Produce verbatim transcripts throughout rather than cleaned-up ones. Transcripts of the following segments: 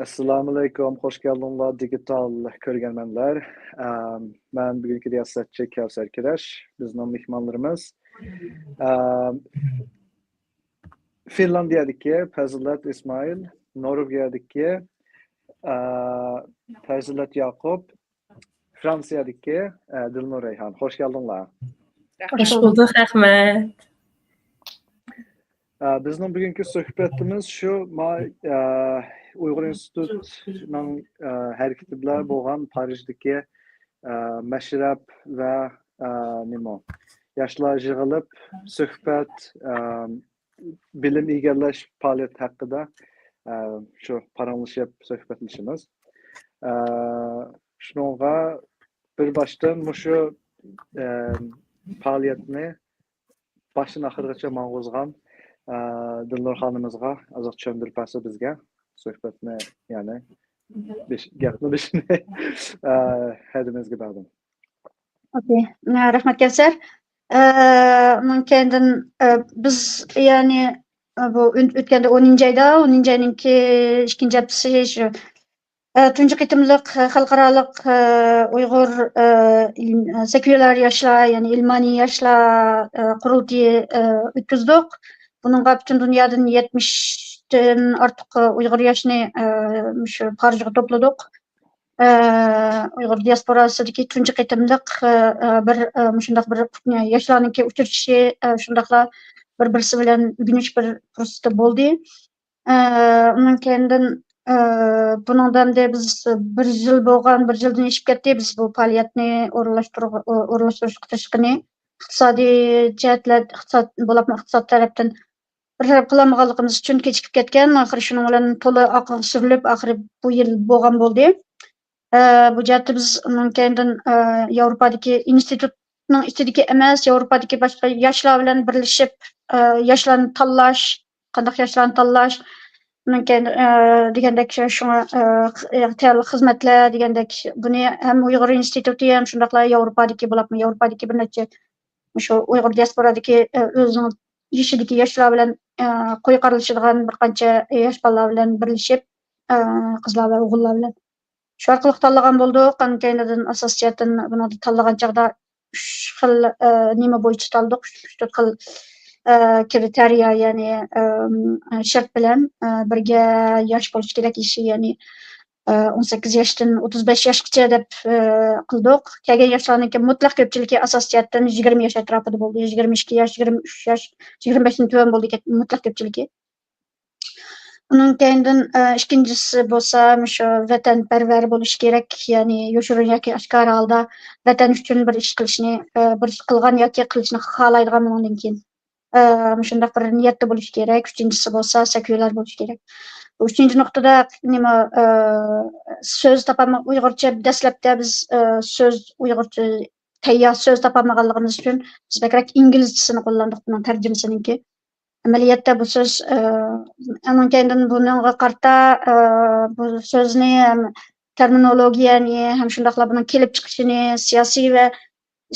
ئەسسالامۇئەلەيكۇم، خوش كەلدىڭلار دىگىتال كۆرگەنمەنلەر. ئەم، مەن بۈگۈنكى رىياسەتچى كەۋسەر كىرەش، بىزنىڭ مېھمانلىرىمىز. ئەم، فىنلاندىيەدىكى پەزىلەت ئىسمائىل، نورۋېگىيەدىكى، ئە، پەزىلەت ياقۇپ، فرانسىيەدىكى، ئە، دىلنۇر رەيھان. خوش كەلدىڭلار. خوش بولدۇق، رەھمەت. ئە، بىزنىڭ بۈگۈنكى سۆھبىتىمىز شۇ، ما-، ئە، ئۇيغۇر ئىنستىتۇتىنىڭ، ئە، ھەرىكىتى بىلەن بولغان پارىژدىكى، ئە، مەشرەپ ۋە، ئە، نېمە، ياشلار يىغىلىپ سۆھبەت، ئە، بىلىم ئىگىلەش پائالىيىتى ھەققىدە، ئە، شۇ پاراڭلىشىپ سۆھبەتلىشىمىز. ئە، شۇنىڭغا بىر باشتىن مۇشۇ، ئە، پائالىيەتنى باشتىن ئاخىرغىچە ماڭغۇزغان، ئە، دىلنۇر خانىمىزغا ئازراق چۈشەندۈرۈپ بەرسە بىزگە سۆھبەتنى، يەنى بېش-، گەپنى بېشىنى، ئە، ھەدىمىزگە بەردىم. ئوكەي. ئە، رەھمەت، كەۋسەر. ئە، ئۇنىڭ كەينىدىن، ئە، بىز، يەنى، ئە، بۇ ئۆت-، ئۆتكەندە ئونىنچى ئايدا، ئونىنچى ئاينىڭكى ئىككىنچى ھەپتىسى شۇ، ئە، تۇنجى قېتىملىق، ئە، خەلقئارالىق، ئە، ئۇيغۇر، ئە، ئىلم-، ئە، سېكۇلار ياشلار، يەنى ئىلمانىي ياشلار، ئە، قۇرۇلتىيى، ئە، ئۆتكۈزدۇق. بۇنىڭغا پۈتۈن دۇنيادىن يەتمىشتىن ئارتۇق، ئە، ئۇيغۇر ياشنى، ئە، مۇشۇ پارىژغا توپلىدۇق. ئە، ئۇيغۇر دىياسپوراسىدىكى تۇنجى قېتىملىق، ئە، ئە، بىر، ئە، مۇشۇنداق بىر ياشلارنىڭكى ئۇچرىشىشى، ئە، شۇنداقلا بىر-بىرسى بىلەن ئۆگىنىش بىر پۇرسىتى بولدى. ئە، ئۇنىڭ كەينىدىن، ئە، بۇنىڭدا ئەمدى بىز بىر يىل بولغان، بىر يىلدىن ئېشىپ كەتتى، بىز بۇ پائالىيەتنى ئورۇنلاشتۇرغ-، ئورۇنلاشتۇرۇشقا تىرىشقىنى. ئىقتىسادىي جەھەتلەر، ئىقتىساد، بولۇپمۇ ئىقتىساد تەرەپتىن بىر تەرەپ قىلالمىغانلىقىمىز ئۈچۈن كېچىكىپ كەتكەن. ئاخىرى شۇنىڭ بىلەن تولا ئارقىغا سۈرۈلۈپ، ئاخىرى بۇ يىل بولغان بولدى. ئە، بۇ جەھەتتە بىز ئۇنىڭ كەينىدىن، ئە، ياۋروپادىكى ئىنستىتۇتنىڭ ئىچىدىكى ئەمەس، ياۋروپادىكى باشقا ياشلار بىلەن بىرلىشىپ، ئە، ياشلارنى تاللاش، قانداق ياشلارنى تاللاش، ئۇنىڭ كەينىدىن، ئە، دېگەندەك شۇ-، شۇڭا، ئە، خ-، ئە، تەييارلىق خىزمەتلەر دېگەندەك بۇنى ھەم ئۇيغۇر ئىنستىتۇتى ھەم شۇنداقلا ياۋروپادىكى، بولۇپمۇ ياۋروپادىكى بىر نەچچە مۇشۇ ئۇيغۇر دىياسپورادىكى، ئە، ئۆزىنىڭ يېشىدىكى ياشلار بىلەن، ئە، قوي قارىلىشىدىغان بىر قانچە ياش بالىلار بىلەن بىرلىشىپ، ئە، قىزلار ۋە ئوغۇللار بىلەن شۇ ئارقىلىق تاللىغان بولدۇق. ئاندىن كەينىدىن ئاساسىي جەھەتتىن بۇنىڭدا تاللىغان چاغدا ئۈچ خىل، ئە، نېمە بويىچە تاللىدۇق، ئۈچ، ئۈچ، تۆت خىل، ئە، كرىتېرىيە، يەنى، ئەم، شەرت بىلەن، ئە، بىرگە ياش بولۇش كېرەك، يېشى، يەنى، ئە، ئون سەككىز ياشتىن ئوتتۇز بەش ياشقىچە دەپ، ئە، قىلدۇق. كەلگەن ياشلارنىڭكى مۇتلەق كۆپچىلىكى ئاساسىي جەھەتتىن يىگىرمە ياش ئەتراپىدا بولدى، يىگىرمە ئىككى ياش، يىگىرمە ئۈچ ياش، يىگىرمە بەشتىن تۆۋەن بولدى مۇتلەق كۆپچىلىكى. ئۇنىڭ كەينىدىن، ئە، ئىككىنچىسى بولسا، مۇشۇ ۋەتەنپەرۋەر بولۇش كېرەك، يەنى يوشۇرۇن ياكى ئاشكارا ھالدا ۋەتەن ئۈچۈن بىر ئىش قىلىشنى، ئە، بىر ئىش قىلغان ياكى قىلىشنى خالايدىغان، بۇنىڭدىن كېيىن، ئە، مۇشۇنداق بىر نىيەتتە بولۇش كېرەك. ئۈچىنچىسى بولسا، سېكۇلار بولۇش كېرەك. ئۈچىنچى نۇقتىدا نېمە، ئە، سۆز تاپالماي، ئۇيغۇرچە دەسلەپتە بىز، ئە، سۆز ئۇيغۇرچە تەييار سۆز تاپالمىغانلىقىمىز ئۈچۈن بىز بەكرەك ئىنگلىزچىسىنى قوللاندۇق، بۇنىڭ تەرجىمىسىنىڭكى. ئەمەلىيەتتە بۇ سۆز، ئە، ئۇنىڭ كەينىدىن بۇنىڭغا قارىتا، ئە، بۇ سۆزنى ھەم تېرمىنولوگىيەنى ھەم شۇنداقلا بۇنىڭ كېلىپ چىقىشىنى، سىياسىي ۋە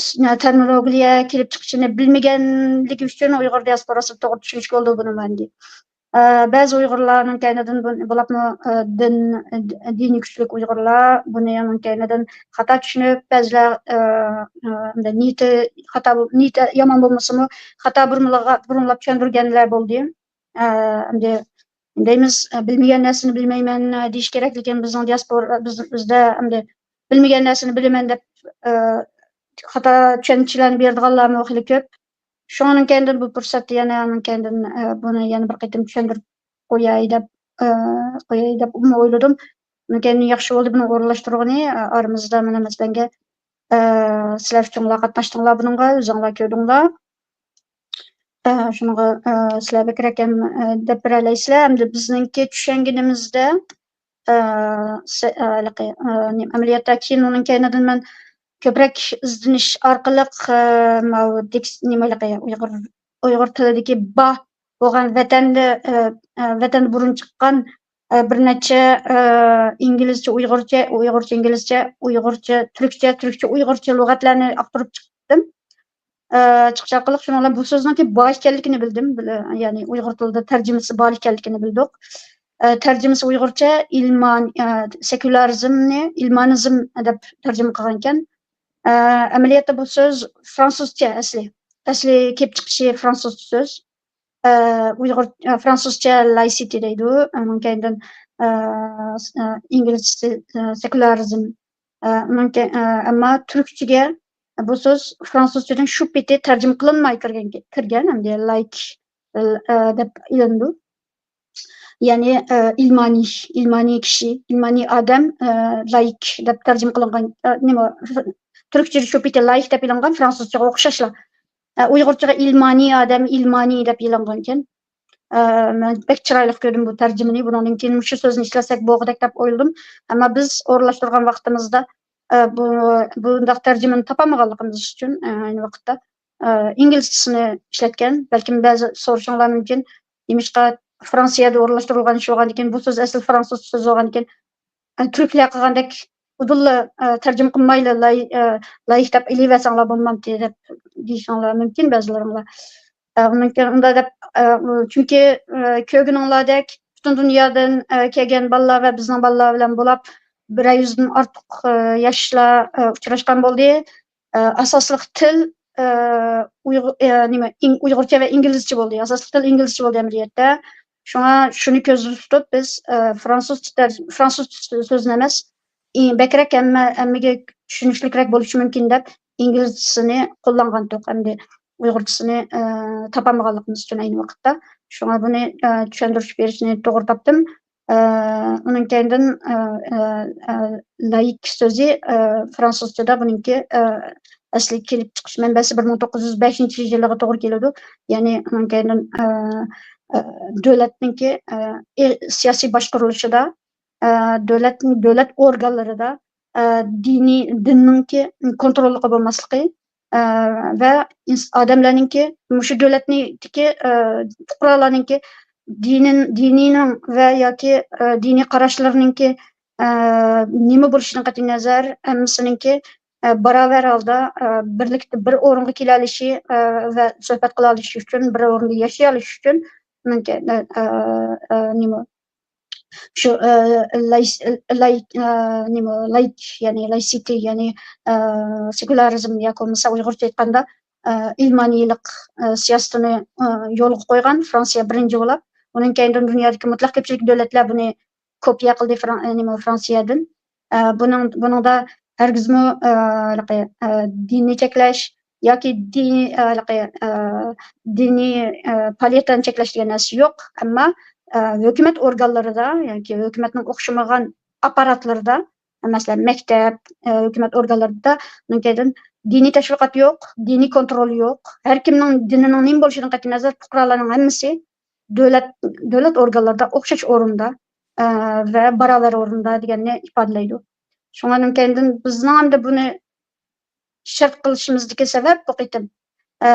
س-، تېرمىنولوگىيە كېلىپ چىقىشىنى بىلمىگەنلىكى ئۈچۈن ئۇيغۇر دىياسپوراسىدا توغرا چۈشىنىشكە بولىدۇ بۇنى مەندە. ئە، بەزى ئۇيغۇرلارنىڭ كەينىدىن بۇ-، بولۇپمۇ، ئە، دىن، دىنى كۈچلۈك ئۇيغۇرلار بۇنىڭ كەينىدىن خاتا چۈشىنىپ، بەزىلەر، ئە، ئە، نىيىتى خاتا بول-، نىيىتى يامان بولمىسىمۇ، خاتا بۇرمىلىغا-، بۇرمىلاپ چۈشەندۈرگەنلەر بولدى. ئە، ئەمدى دەيمىز، ئە، بىلمىگەن نەرسىنى بىلمەيمەن، ئە، دېيىش كېرەك، لېكىن بىزنىڭ دىياسپورا، بىز، بىزدە ئەمدى بىلمىگەن نەرسىنى بىلىمەن دەپ، ئە، خاتا چۈشەنچىلەرنى بېرىدىغانلارمۇ خېلى كۆپ. شۇڭا ئۇنىڭ كەينىدىن بۇ پۇرسەتتە يەنە ئۇنىڭ كەينىدىن، ئە، بۇنى يەنە بىر قېتىم چۈشەندۈرۈپ قوياي دەپ، ئە، قوياي دەپ ئويلىدىم. ئۇنىڭ كەينىدىن ياخشى بولدى بۇنى ئورۇنلاشتۇرغىنى، ئە، ئارىمىزدا مانا مەسىلەنگە، ئە، سىلەر ئۈچۈنلا قاتناشتىڭلار بۇنىڭغا، ئۆزۈڭلار كۆردۈڭلار. ئە، شۇنىڭغا، ئە، سىلەر بەكرەك ھەم، ئە، دەپ بېرەلەيسىلەر. ئەمدى بىزنىڭكى چۈشەنگىنىمىزدە، ئە، سە-، ئە، ھېلىقى، ئە، نېمە، ئەمەلىيەتتە كېيىن ئۇنىڭ كەينىدىن مەن كۆپرەك ئىزدىنىش ئارقىلىق، ئە، ماۋۇ دىكس-، نېمە، ھېلىقى ئۇيغۇر، ئۇيغۇر تىلىدىكى با بولغان ۋەتەندە، ئە، ئە، ۋەتەندە بۇرۇن چىققان، ئە، بىر نەچچە، ئە، ئىنگلىزچە، ئۇيغۇرچە، ئۇيغۇرچە، ئىنگلىزچە، ئۇيغۇرچە، تۈركچە، تۈركچە، ئۇيغۇرچە لۇغەتلەرنى ئاختۇرۇپ چىقتىم. ئە، چىقىش ئارقىلىق شۇنىڭ بىلەن بۇ سۆزنىڭكى بار ئىكەنلىكىنى بىلدىم. بىلە-، يەنى ئۇيغۇر تىلىدا تەرجىمىسى بار ئىكەنلىكىنى بىلدۇق. ئە، تەرجىمىسى ئۇيغۇرچە ئىلمان-، ئە، سېكۇلارىزمنى ئىلمانىزم دەپ تەرجىمە قىلغانىكەن. ئە، ئەمەلىيەتتە بۇ سۆز فرانسۇزچە ئەسلى. ئەسلى كېلىپ چىقىشى فرانسۇزچە سۆز. ئە، ئۇيغۇر، ئە، فرانسۇزچە لايسىتى دەيدۇ. ئۇنىڭ كەينىدىن، ئە، س-، ئە، ئىنگلىزچىسى، ئە، سېكۇلارىزم. ئە، ئۇنىڭ كەي-، ئە، ئەمما تۈركچىگە بۇ سۆز فرانسۇزچىدىن شۇ پېتى تەرجىمە قىلىنماي كىرگەن، كىرگەن، ئەمدى لايك، ئە، دەپ ئېلىنىدۇ. يەنى، ئە، ئىلمانىي، ئىلمانىي كىشى، ئىلمانىي ئادەم، ئە، لايك دەپ تەرجىمە قىلىنغان، ئە، نېمە، تۈركچىدە شۇ پېتى لايك دەپ ئېلىنغان، فرانسۇزچىغا ئوخشاشلا. ئە، ئۇيغۇرچىغا ئىلمانىي ئادەم، ئىلمانىي دەپ ئېلىنغانىكەن. ئە، مەن بەك چىرايلىق كۆردۈم بۇ تەرجىمىنى. بۇنىڭدىن كېيىن مۇشۇ سۆزنى ئىشلەتسەك بوغۇدەك دەپ ئويلىدىم. ئەمما بىز ئورۇنلاشتۇرغان ۋاقتىمىزدا، ئە، بۇ، بۇنداق تەرجىمىنى تاپالمىغانلىقىمىز ئۈچۈن، ئە، ئەينى ۋاقىتتا، ئە، ئىنگلىزچىسىنى ئىشلەتكەن. بەلكىم بەزى سورىشىڭلار مۇمكىن، نېمىشقا فرانسىيەدە ئورۇنلاشتۇرۇلغان ئىش بولغاندىكىن، بۇ سۆز ئەسلى فرانسۇزچە سۆز بولغاندىكىن، ئە، تۈركلەر قىلغاندەك ئۇدۇللا، ئە، تەرجىمە قىلمايلا لاي-، ئە، لايىھ دەپ ئېلىۋەرسەڭلار بولمامتى دەپ دېيىشىڭلار مۇمكىن بەزىلىرىڭلار. ئە، ئۇنىڭ كېيىن ئۇنداق دەپ، ئە، چۈنكى، ئە، كۆرگىنىڭلاردەك پۈتۈن دۇنيادىن، ئە، كەلگەن بالىلار ۋە بىزنىڭ بالىلار بىلەن بولاپ بىرەر يۈزدىن ئارتۇق، ئە، ياشلار، ئە، ئۇچراشقان بولدى. ئە، ئاساسلىق تىل، ئە، ئۇيغۇ-، ئە، نېمە، ئىڭ-، ئۇيغۇرچە ۋە ئىنگلىزچە بولدى. ئاساسلىق تىل ئىنگلىزچە بولدى ئەمەلىيەتتە. شۇڭا شۇنى كۆزدە تۇتۇپ بىز، ئە، فرانسۇزچە تەر-، فرانسۇزچە سۆزنى ئەمەس، ئى، بەكرەك ھەممە، ھەممىگە چۈشىنىشلىكرەك بولۇشى مۇمكىن دەپ ئىنگلىزچىسىنى قوللانغانتۇق. ئەمدى ئۇيغۇرچىسىنى، ئە، تاپالمىغانلىقىمىز ئۈچۈن ئەينى ۋاقىتتا. شۇڭا بۇنى، ئە، چۈشەندۈرۈش بېرىشنى توغرا تاپتىم. ئە، ئۇنىڭ كەينىدىن، ئە، ئە، ئە، لايىك سۆزى، ئە، فرانسۇزچىدا بۇنىڭكى، ئە، ئەسلى كېلىپ چىقىش مەنبەسى بىر مىڭ توققۇز يۈز بەشىنچى يىلىغا توغرا كېلىدۇ. يەنى ئۇنىڭ كەينىدىن، ئە، ئە، دۆلەتنىڭكى، ئە، ئى-، سىياسىي باشقۇرۇلۇشىدا، ئە، دۆلەت، دۆلەت ئورگانلىرىدا، ئە، دىنىي، دىننىڭكى كونتروللۇقى بولماسلىقى، ئە، ۋە ئىنس-، ئادەملەرنىڭكى، مۇشۇ دۆلەتنىڭكى، ئە، پۇقرالارنىڭكى دىنىن-، دىنىنىڭ ۋە ياكى، ئە، دىنىي قاراشلىرىنىڭكى، ئە، نېمە بولۇشىدىن قەتئىينەزەر، ھەممىسىنىڭكى، ئە، باراۋەر ھالدا، ئە، بىرلىكتە بىر ئورۇنغا كېلەلىشى، ئە، ۋە سۆھبەت قىلالىشى ئۈچۈن، بىر ئورۇندا ياشىيالىشى ئۈچۈن، ئە، ئە، ئە، نېمە، شۇ، ئە، لايس-، لاي-، ئە، نېمە، لايك، يەنى لايسىتى، يەنى، ئە، سېكۇلارىزم ياكى بولمىسا ئۇيغۇرچە ئېيتقاندا، ئە، ئىلمانىيلىق، ئە، سىياسىتىنى، ئە، يولغا قويغان فرانسىيە بىرىنچى بولاپ. ئۇنىڭ كەينىدىن دۇنيادىكى مۇتلەق كۆپچىلىك دۆلەتلەر بۇنى كوپىيە قىلدى فران-، ئە، نېمە، فرانسىيەدىن. ئە، بۇنىڭ، بۇنىڭدا ھەرگىزمۇ، ئە، ھېلىقى، ئە، دىننى چەكلەش ياكى دىنىي، ئە، ھېلىقى، ئە، دىنىي، ئە، پائالىيەتلەرنى چەكلەش دېگەن نەرسە يوق. ئەمما، ئە، ھۆكۈمەت ئورگانلىرىدا ياكى ھۆكۈمەتنىڭ ئوخشىمىغان ئاپپاراتلىرىدا، مەسىلەن، مەكتەپ، ئە، ھۆكۈمەت ئورگانلىرىدا، ئۇنىڭ كەينىدىن دىنىي تەشۋىقات يوق، دىنىي كونترول يوق. ھەر كىمنىڭ دىنىنىڭ نېمە بولۇشىدىن قەتئىينەزەر، پۇقرالارنىڭ ھەممىسى دۆلەت، دۆلەت ئورگانلىرىدا ئوخشاش ئورۇندا، ئە، ۋە باراۋەر ئورۇندا دېگەننى ئىپادىلەيدۇ. شۇڭا ئۇنىڭ كەينىدىن بىزنىڭ ئەمدى بۇنى شەرت قىلىشىمىزدىكى سەۋەب بۇ قېتىم، ئە،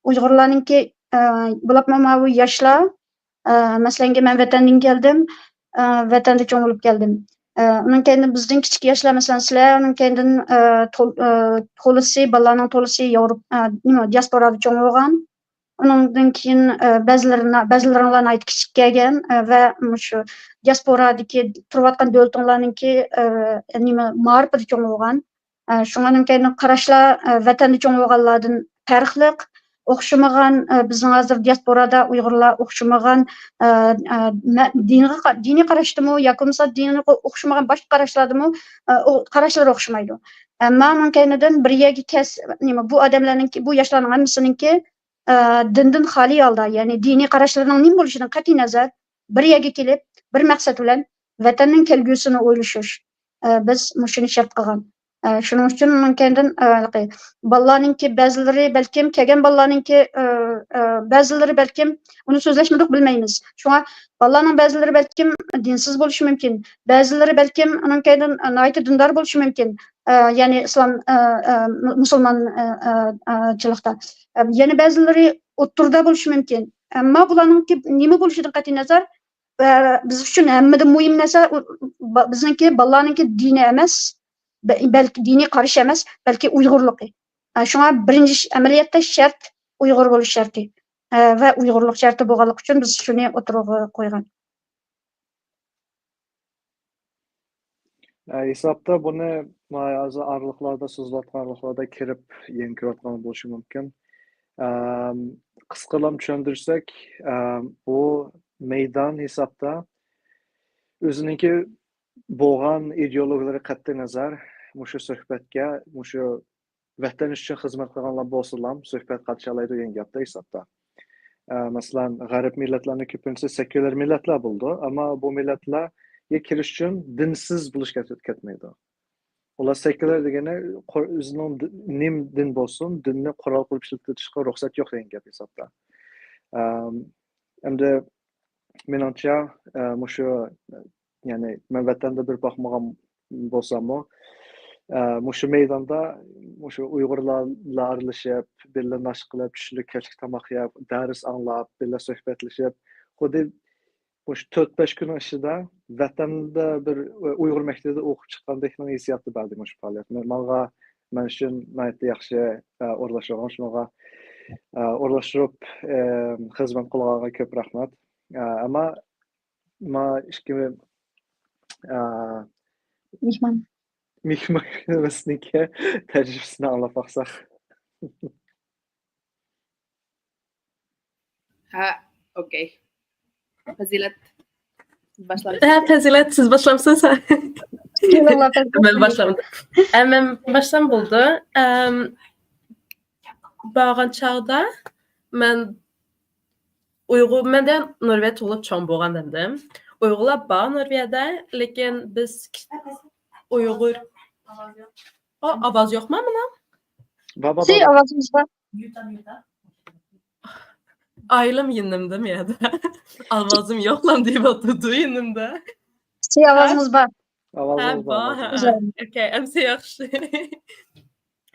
ئۇيغۇرلارنىڭكى، ئە، بولۇپمۇ ماۋۇ ياشلار، ئە، مەسىلەنكى، مەن ۋەتەندىن كەلدىم، ئە، ۋەتەندە چوڭ بولۇپ كەلدىم. ئە، ئۇنىڭ كەينىدىن بىزدىن كىچىك ياشلار، مەسىلەن، سىلەر، ئۇنىڭ كەينىدىن، ئە، تول-، ئە، تولىسى، بالىلارنىڭ تولىسى ياۋروپ-، ئە، نېمە، دىياسپورادا چوڭ بولغان. ئۇنىڭدىن كېيىن، ئە، بەزىلىرىنا-، بەزىلىرىڭلار ناھايىتى كىچىك كەلگەن، ئە، ۋە مۇشۇ دىياسپورادىكى تۇرۇۋاتقان دۆلىتىڭلارنىڭكى، ئە، نېمە، مائارىپىدا چوڭ بولغان. ئە، شۇڭا ئۇنىڭ كەينىدىن قاراشلار، ئە، ۋەتەندە چوڭ بولغانلاردىن پەرقلىق، ئوخشىمىغان، ئە، بىزنىڭ ھازىر دىياسپورادا ئۇيغۇرلار ئوخشىمىغان، ئە، ئە، مە-، دىنغا قا-، دىنىي قاراشتىمۇ ياكى بولمىسا دىنىغا ئوخشىمىغان باشقا قاراشلاردىمۇ، ئە، ئۇ قاراشلىرى ئوخشىمايدۇ. ئەمما ئۇنىڭ كەينىدىن بىر يەرگە كەلسە، نېمە، بۇ ئادەملەرنىڭكى، بۇ ياشلارنىڭ ھەممىسىنىڭكى، ئە، دىندىن خالىي ھالدا، يەنى دىنىي قاراشلىرىنىڭ نېمە بولۇشىدىن قەتئىينەزەر، بىر يەرگە كېلىپ، بىر مەقسەت بىلەن ۋەتەننىڭ كەلگۈسىنى ئويلىشىش. ئە، بىز مۇشۇنى شەرت قىلغان. ئە، شۇنىڭ ئۈچۈن ئۇنىڭ كەينىدىن، ئە، ھېلىقى بالىلارنىڭكى بەزىلىرى بەلكىم، كەلگەن بالىلارنىڭكى، ئە، ئە، بەزىلىرى بەلكىم ئۇنى سۆزلەشمىدۇق، بىلمەيمىز. شۇڭا بالىلارنىڭ بەزىلىرى بەلكىم دىنسىز بولۇشى مۇمكىن. بەزىلىرى بەلكىم ئۇنىڭ كەينىدىن، ئە، ناھايىتى دىندار بولۇشى مۇمكىن. ئە، يەنى ئىسلام، ئە، ئە، مۇ-، مۇسۇلمان، ئە، ئە، ئە، چىلىقتا. ئە، يەنە بەزىلىرى ئوتتۇرىدا بولۇشى مۇمكىن. ئەمما بۇلارنىڭكى نېمە بولۇشىدىن قەتئىينەزەر، ئە، بىز ئۈچۈن ھەممىدىن مۇھىم نەرسە، ئۇ، با-، بىزنىڭكى بالىلارنىڭكى دىنى ئەمەس، بە-، بەلكى دىنىي قارىشى ئەمەس، بەلكى ئۇيغۇرلۇقى. ئە، شۇڭا بىرىنچى ش-، ئەمەلىيەتتە شەرت ئۇيغۇر بولۇش شەرتى. ئە، ۋە ئۇيغۇرلۇق شەرتى بولغانلىقى ئۈچۈن بىز شۇنى ئوتتۇرىغا قويغان. ئە، ھېسابتا بۇنى ما-، ھازىر ئارىلىقلاردا، سوزۇلۇۋاتقان ئارىلىقلاردا كىرىپ يېڭى كۆرۈۋاتقان بولۇشى مۇمكىن. ئەم، قىسقىلام چۈشەندۈرسەك، ئەم، بۇ مەيدان ھېسابتا ئۆزىنىڭكى بولغان ئىدېئولوگىيەلىرى قەتئىينەزەر، مۇشۇ سۆھبەتكە، مۇشۇ ۋەتەن ئۈچۈن خىزمەت قىلغانلار بولسىلا، سۆھبەت قاتنىشالايدۇ دېگەن گەپتە ھېسابتا. ئە، مەسىلەن، غەرب مىللەتلەرنىڭ كۆپىنچىسى سېكۇلار مىللەتلەر بولىدۇ، ئەمما بۇ مىللەتلەرگە كىرىش ئۈچۈن دىنسىز بولۇش كەت-، كەتمەيدۇ. ئۇلار سېكۇلار دېگىنى قۇر-، ئۆزىنىڭ دى-، نېمە دىن بولسۇن، دىننى قورال قىلىپ ئىشلىتىشقا رۇخسەت يوق دېگەن گەپ ھېسابتا. ئەم، ئەمدى مېنىڭچە، ئە، مۇشۇ، يەنى مەن ۋەتەندە بېرىپ باقمىغان بولساممۇ، ئە، مۇشۇ مەيداندا مۇشۇ ئۇيغۇرلار بىلەن ئارىلىشىپ، بىللە ناشتا قىلىپ، چۈشلۈك، كەچلىك تاماق يەپ، دەرس ئاڭلاپ، بىللە سۆھبەتلىشىپ، خۇددى مۇشۇ تۆت-بەش كۈننىڭ ئىچىدە ۋەتەندە بىر ئۇيغۇر مەكتىۋىدە ئوقۇپ چىققاندەكنىڭ ھېسسىياتى بەردى مۇشۇ پائالىيەت. ماڭا، مەن ئۈچۈن ناھايىتى ياخشى، ئە، ئورۇنلاشتۇرغان، شۇنىڭغا، ئە، ئورۇنلاشتۇرۇپ، ئە، خىزمەت قىلغانغا كۆپ رەھمەت. ئە، ئەمما ما ئىككى، ئە، مېھمان. مېھمانىمىزنىڭكى تەجرىبىسىنى ئاڭلاپ باقساق. ھە، ئوكەي. پەزىلەت، سىز باشلامسىز؟ ھە، پەزىلەت، سىز باشلامسىز؟ بىسمىللا، پەزىلەت. مەن باشلامدىم. ئە، مەن باشلام بولدى. ئەم، بارغان چاغدا مەن ئۇيغۇر، مەندە نورۋېگىيەدە تۇغۇلۇپ چوڭ بولغان ئەمدى. ئۇيغۇرلار بار نورۋېگىيەدە، لېكىن بىز كىچ-، ئۇيغۇر، ئا، ئاۋاز يوقما مانا؟ بار، بار، سى بار. ئاۋازىمىز بار. ئايلىم يېنىمدا مەندە. ئاۋازىم يوقلام دەپ ئولتۇردى يېنىمدا. سى، ھە؟ ئاۋازىمىز بار. ھە، ئاۋازىمىز بار، بار، ھە. ئاۋازىمىز بار. ئوكەي، ئەمسە ياخشى.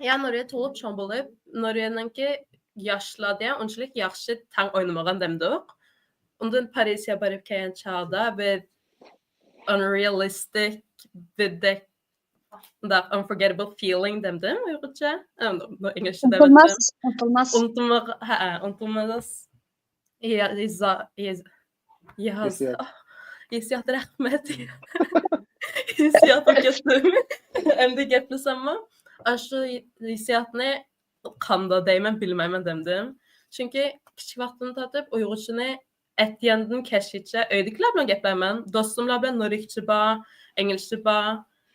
يا نورۋېگىيەدە تۇغۇلۇپ چوڭ بولۇپ، نورۋېگىيەنىڭكى ياشلار دېگەن ئۇنچىلىك ياخشى تەڭ ئوينىمىغان دەمدۇق. ئۇندىن پارىژغا بېرىپ كەلگەن چاغدا بىر unrealistic، بىردەك، مۇنداق unforgettable feeling دەمدىم ئۇيغۇرچە. ئەم، ئىنگلىزچە دەۋەتتىم. ئۇنتۇلماس، ئۇنتۇلماس. ئۇنتۇمىغا، ھە، ئە، ئۇنتۇلماس. يا-، يا-، ياز-، ھېسسىيات. ئاھ، ھېسسىيات، رەھمەت. ھېسسىيات بولۇپ كەتتىم. ئەمدى گەپلىسەممۇ، ئاشۇ ھېسسىياتنى قانداق دەيمەن، بىلمەيمەن دەمدىم. چۈنكى كىچىك ۋاقتىمدىن تارتىپ ئۇيغۇرچىنى ئەتىگەندىن كەچكىچە ئۆيدىكىلەر بىلەن گەپلەيمەن. دوستۇملار بىلەن نورۋېگچە بار، ئىنگلىزچە بار.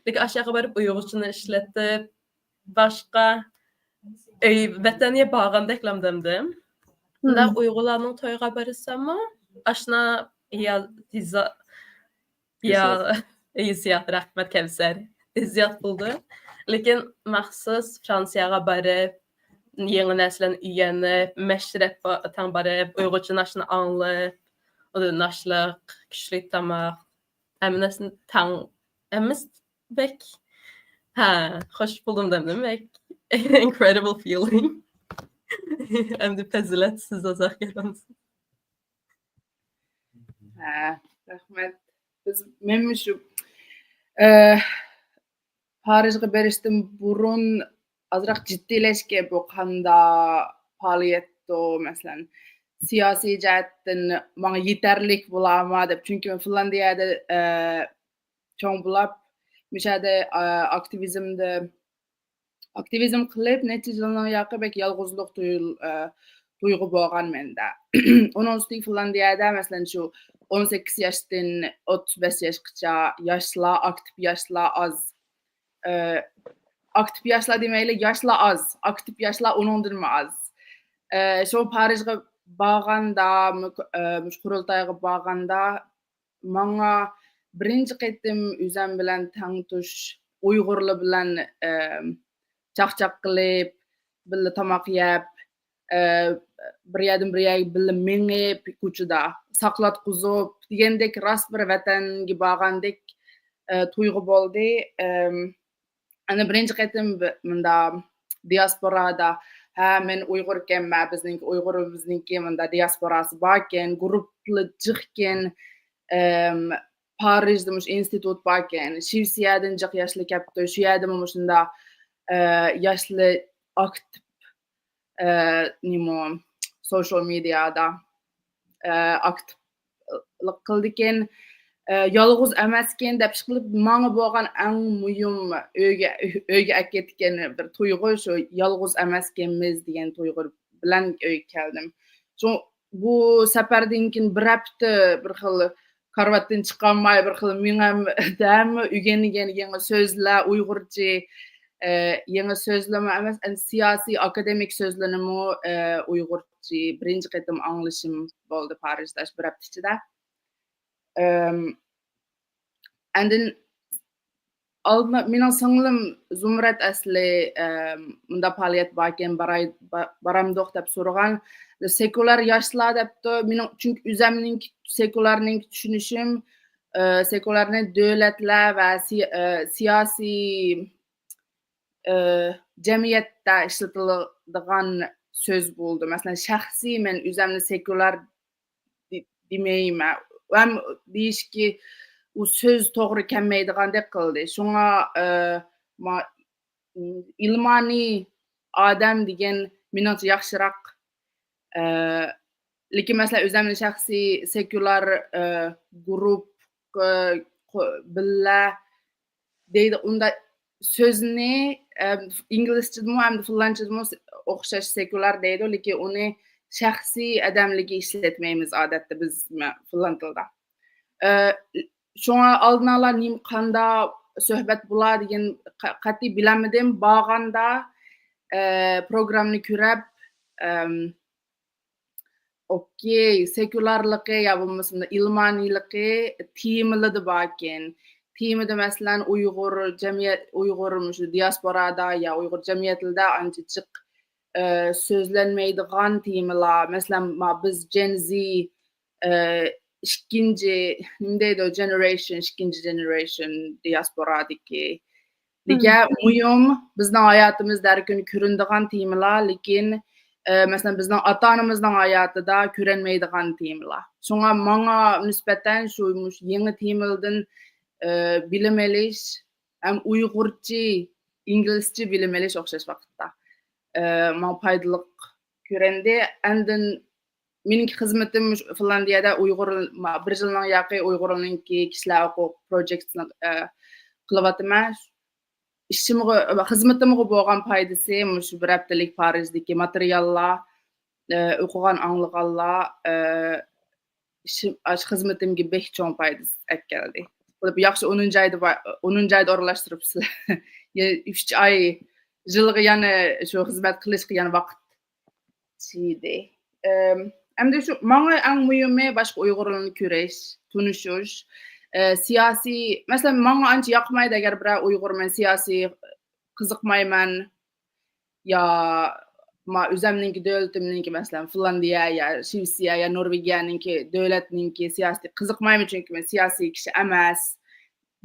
لېكىن ئاشۇ يەرگە بېرىپ ئۇيغۇرچىنى ئىشلىتىپ، باشقا ئۆي، ۋەتەنگە بارغاندەكلام دەمدىم. شۇنداق مم. ئۇيغۇرلارنىڭ تويىغا بارساممۇ، ئاشنا يا، يا، ھېسسىيات. ھېسسىيات، رەھمەت كەۋسەر. ھېسسىيات بولدى. لېكىن مەخسۇس فرانسىيەگە بېرىپ، يېڭى نەرسىلەرنى ئۆگىنىپ، مەشرەپ تەڭ بېرىپ، ئۇيغۇرچە ناشتىنى ئاڭلاپ، ئۇ ناشلىق، كۈچلۈك تاماق، ھەممە نەرسىنى تەڭ، ھەممىسى بەك، ھە، خوش بولدۇم دەمدىم، بەك incredible feeling. ئەمدى پەزىلەت، سىز ئازراق گەپ قىلسىڭىز. ھە، رەھمەت. بىز، مەنمۇ شۇ، ئە، پارىژغا بېرىشتىن بۇرۇن ئازراق جىددىيلەشكەن بۇ قاندا پائالىيەتتۇ، مەسىلەن، سىياسىي جەھەتتىن ماڭا يېتەرلىك بولارما دەپ. چۈنكى مەن فىنلاندىيەدە، ئە، چوڭ بولاپ، مۇشۇ يەردە، ئە، ئاكتىۋىزمدا، ئاكتىۋىزم قىلىپ، نەچچە يىلنىڭ ياقى بەك يالغۇزلۇق تۇيۇل-، ئە، تۇيغۇ بولغان مەندە. ئۇنىڭ ئۈستىگە فىنلاندىيەدە، مەسىلەن، شۇ ئون سەككىز ياشتىن ئوتتۇز بەش ياشقىچە ياشلار، ئاكتىپ ياشلار ئاز. ئە، ئاكتىپ ياشلار دېمەيلى، ياشلار ئاز. ئاكتىپ ياشلار ئۇنىڭدىنمۇ ئاز. ئە، شۇ پارىژغا بارغاندا، مۇ-، ئە، مۇشۇ قۇرۇلتايغا بارغاندا، ماڭا بىرىنچى قېتىم ئۆزۈم بىلەن تەڭتۇش ئۇيغۇرلار بىلەن، ئە، چاقچاق قىلىپ، بىللە تاماق يەپ، ئە، بىر يەردىن بىر يەرگە بىللە مېڭىپ، كوچىدا ساقلاتقۇزۇپ دېگەندەك، راست بىر ۋەتەنگە بارغاندەك، ئە، تۇيغۇ بولدى. ئەم، ئەنە بىرىنچى قېتىم ب-، مۇندا دىياسپورادا، ھە، مەن ئۇيغۇركەنمەن، بىزنىڭكى ئۇيغۇرىمىزنىڭكى مۇندا دىياسپوراسى باركەن، گۇرۇپپىلار جىقكەن، ئەم، پارىژدا مۇشۇ ئىنستىتۇت باركەن، شىۋېتسىيەدىن جىق ياشلار كەپتۇ، شۇ يەردىمۇ مۇشۇنداق، ئە، ياشلار ئاكتىپ، ئە، نېمە، سوشال مېدىيادا، ئە، ئاكتىپلىق قىلىدىكەن. ئە، يالغۇز ئەمەسكەن دەپ ئىشقىلىپ، ماڭا بولغان ئەڭ مۇھىم ئۆيگە، ئۆيگە ئەكەتكەن بىر تۇيغۇ شۇ، يالغۇز ئەمەسكەنمىز دېگەن تۇيغۇ بىلەن ئۆيگە كەلدىم. شۇ، بۇ سەپەردىن كېيىن بىر ھەپتە بىر خىل كارىۋاتتىن چىقالماي، بىر خىل مېڭەم ھەممە ئۆگەنگەن يېڭى سۆزلەر، ئۇيغۇرچە، ئە، يېڭى سۆزلەرمۇ ئەمەس، ئەمدى سىياسىي، ئاكادېمىك سۆزلەرنىمۇ، ئە، ئۇيغۇرچە بىرىنچى قېتىم ئاڭلىشىم بولدى پارىژدا شۇ بىر ھەپتە ئىچىدە. ئەم، ئاندىن ئالما-، مېنىڭ سىڭلىم زۇمرەت ئەسلى، ئەم، مۇنداق پائالىيەت باركەن، باراي-، با-، بارامدۇق دەپ سورىغان. سېكۇلار ياشلار دەپتۇ. مېنىڭ، چۈنكى ئۆزەمنىڭكى، سېكۇلارنىڭكى چۈشىنىشىم، ئە، سېكۇلارنى دۆلەتلەر ۋە سىي-، ئە، سىياسىي، ئە، جەمئىيەتتە ئىشلىتىلىدىغان سۆز بولدى. مەسىلەن، شەخسىي مەن ئۆزەمنى سېكۇلار دې-، دېمەيمەن. ھەم دېيىشكى، ئۇ سۆز توغرا كەلمەيدىغاندەك قىلدى. شۇڭا، ئە، ما-، ئىلمانىي ئادەم دېگەن مېنىڭچە ياخشىراق. ئە، لېكىن مەسىلەن، ئۆزەمنى شەخسىي سېكۇلار، ئە، گۇرۇپ، ئە، قو-، بىللە دەيدۇ. ئۇنداق سۆزنى، ئە، ئىنگلىزچىدىمۇ ھەمدە فىنلاندچىدىمۇ ئوخشاش سېكۇلار دەيدۇ، لېكىن ئۇنى شەخسىي ئادەملەرگە ئىشلەتمەيمىز ئادەتتە بىز مە-، فىنلاند تىلىدا. ئە، شۇڭا ئالدىن ئالا نېمە، قاندا سۆھبەت بولا دېگەن قە-، قەتئىي بىلەلمىدىم. بارغاندا، ئە، پروگراممىنى كۆرۈپ، ئەم، ئوكەي، سېكۇلارلىقى يا بولمىسا ئىلمانىيلىقى تېمىلىدا باركەن. تېمىدا، مەسىلەن، ئۇيغۇر جەمئىيەت، ئۇيغۇر مۇشۇ دىياسپورادا يا ئۇيغۇر جەمئىيەتلىرىدە ئانچە جىق، ئە، سۆزلەنمەيدىغان تېمىلار. مەسىلەن، ما-، بىز جېن زى، ئە، ئىككىنچى، نېمە دەيدۇ، جېنېرېيشن، ئىككىنچى جېنېرېيشن دىياسپورادىكى. دېگەن مۇھىم، بىزنىڭ ھاياتىمىزدا ھەر كۈنى كۆرۈنىدىغان تېمىلار، لېكىن، ئە، مەسىلەن، بىزنىڭ ئاتا-ئانىمىزنىڭ ھاياتىدا كۆرەلمەيدىغان تېمىلار. شۇڭا ماڭا نىسبەتەن شۇ، مۇشۇ يېڭى تېمىلىدىن، ئە، بىلىم ئېلىش ھەم ئۇيغۇرچە، ئىنگلىزچە بىلىم ئېلىش ئوخشاش ۋاقىتتا، ئە، ماڭا پايدىلىق كۆرۈندى. ئاندىن مېنىڭكى خىزمىتىم مۇشۇ فىنلاندىيەدە ئۇيغۇر، ما-، بىر يىلنىڭ ياقى ئۇيغۇرنىڭكى كىشىلەر ھوقۇق پروجېكتىنى، ئە، قىلىۋاتىمەن. ئىشىمغا، خىزمىتىمغا بولغان پايدىسى مۇشۇ بىر ھەپتىلىك پارىژدىكى ماتېرىياللار، ئە، ئوقۇغان، ئاڭلىغانلار، ئە، ئىشىم، ئاشۇ خىزمىتىمگە بەك چوڭ پايدىسى ئەكەلدى. بولۇپ ياخشى ئونىنچى ئايدا با-، ئونىنچى ئايدا ئورۇنلاشتۇرۇپسىلەر. يەنە ئۈچ ئاي، يىلغا يەنە شۇ خىزمەت قىلىشقا يەنە ۋاقىت چىدى. ئەم، ئەمدى شۇ ماڭا ئەڭ مۇھىمى باشقا ئۇيغۇرلارنى كۆرۈش، تونۇشۇش. ئە، سىياسىي، مەسىلەن، ماڭا ئانچە ياقمايدۇ، ئەگەر بىرەر ئۇيغۇر مەن سىياسىي قىزىقمايمەن، يا ما ئۆزەمنىڭكى دۆلىتىمنىڭكى، مەسىلەن، فىنلاندىيە يا شىۋېتسىيە يا نورۋېگىيەنىڭكى دۆلەتنىڭكى سىياسىتىگە قىزىقمايمەن، چۈنكى مەن سىياسىي كىشى ئەمەس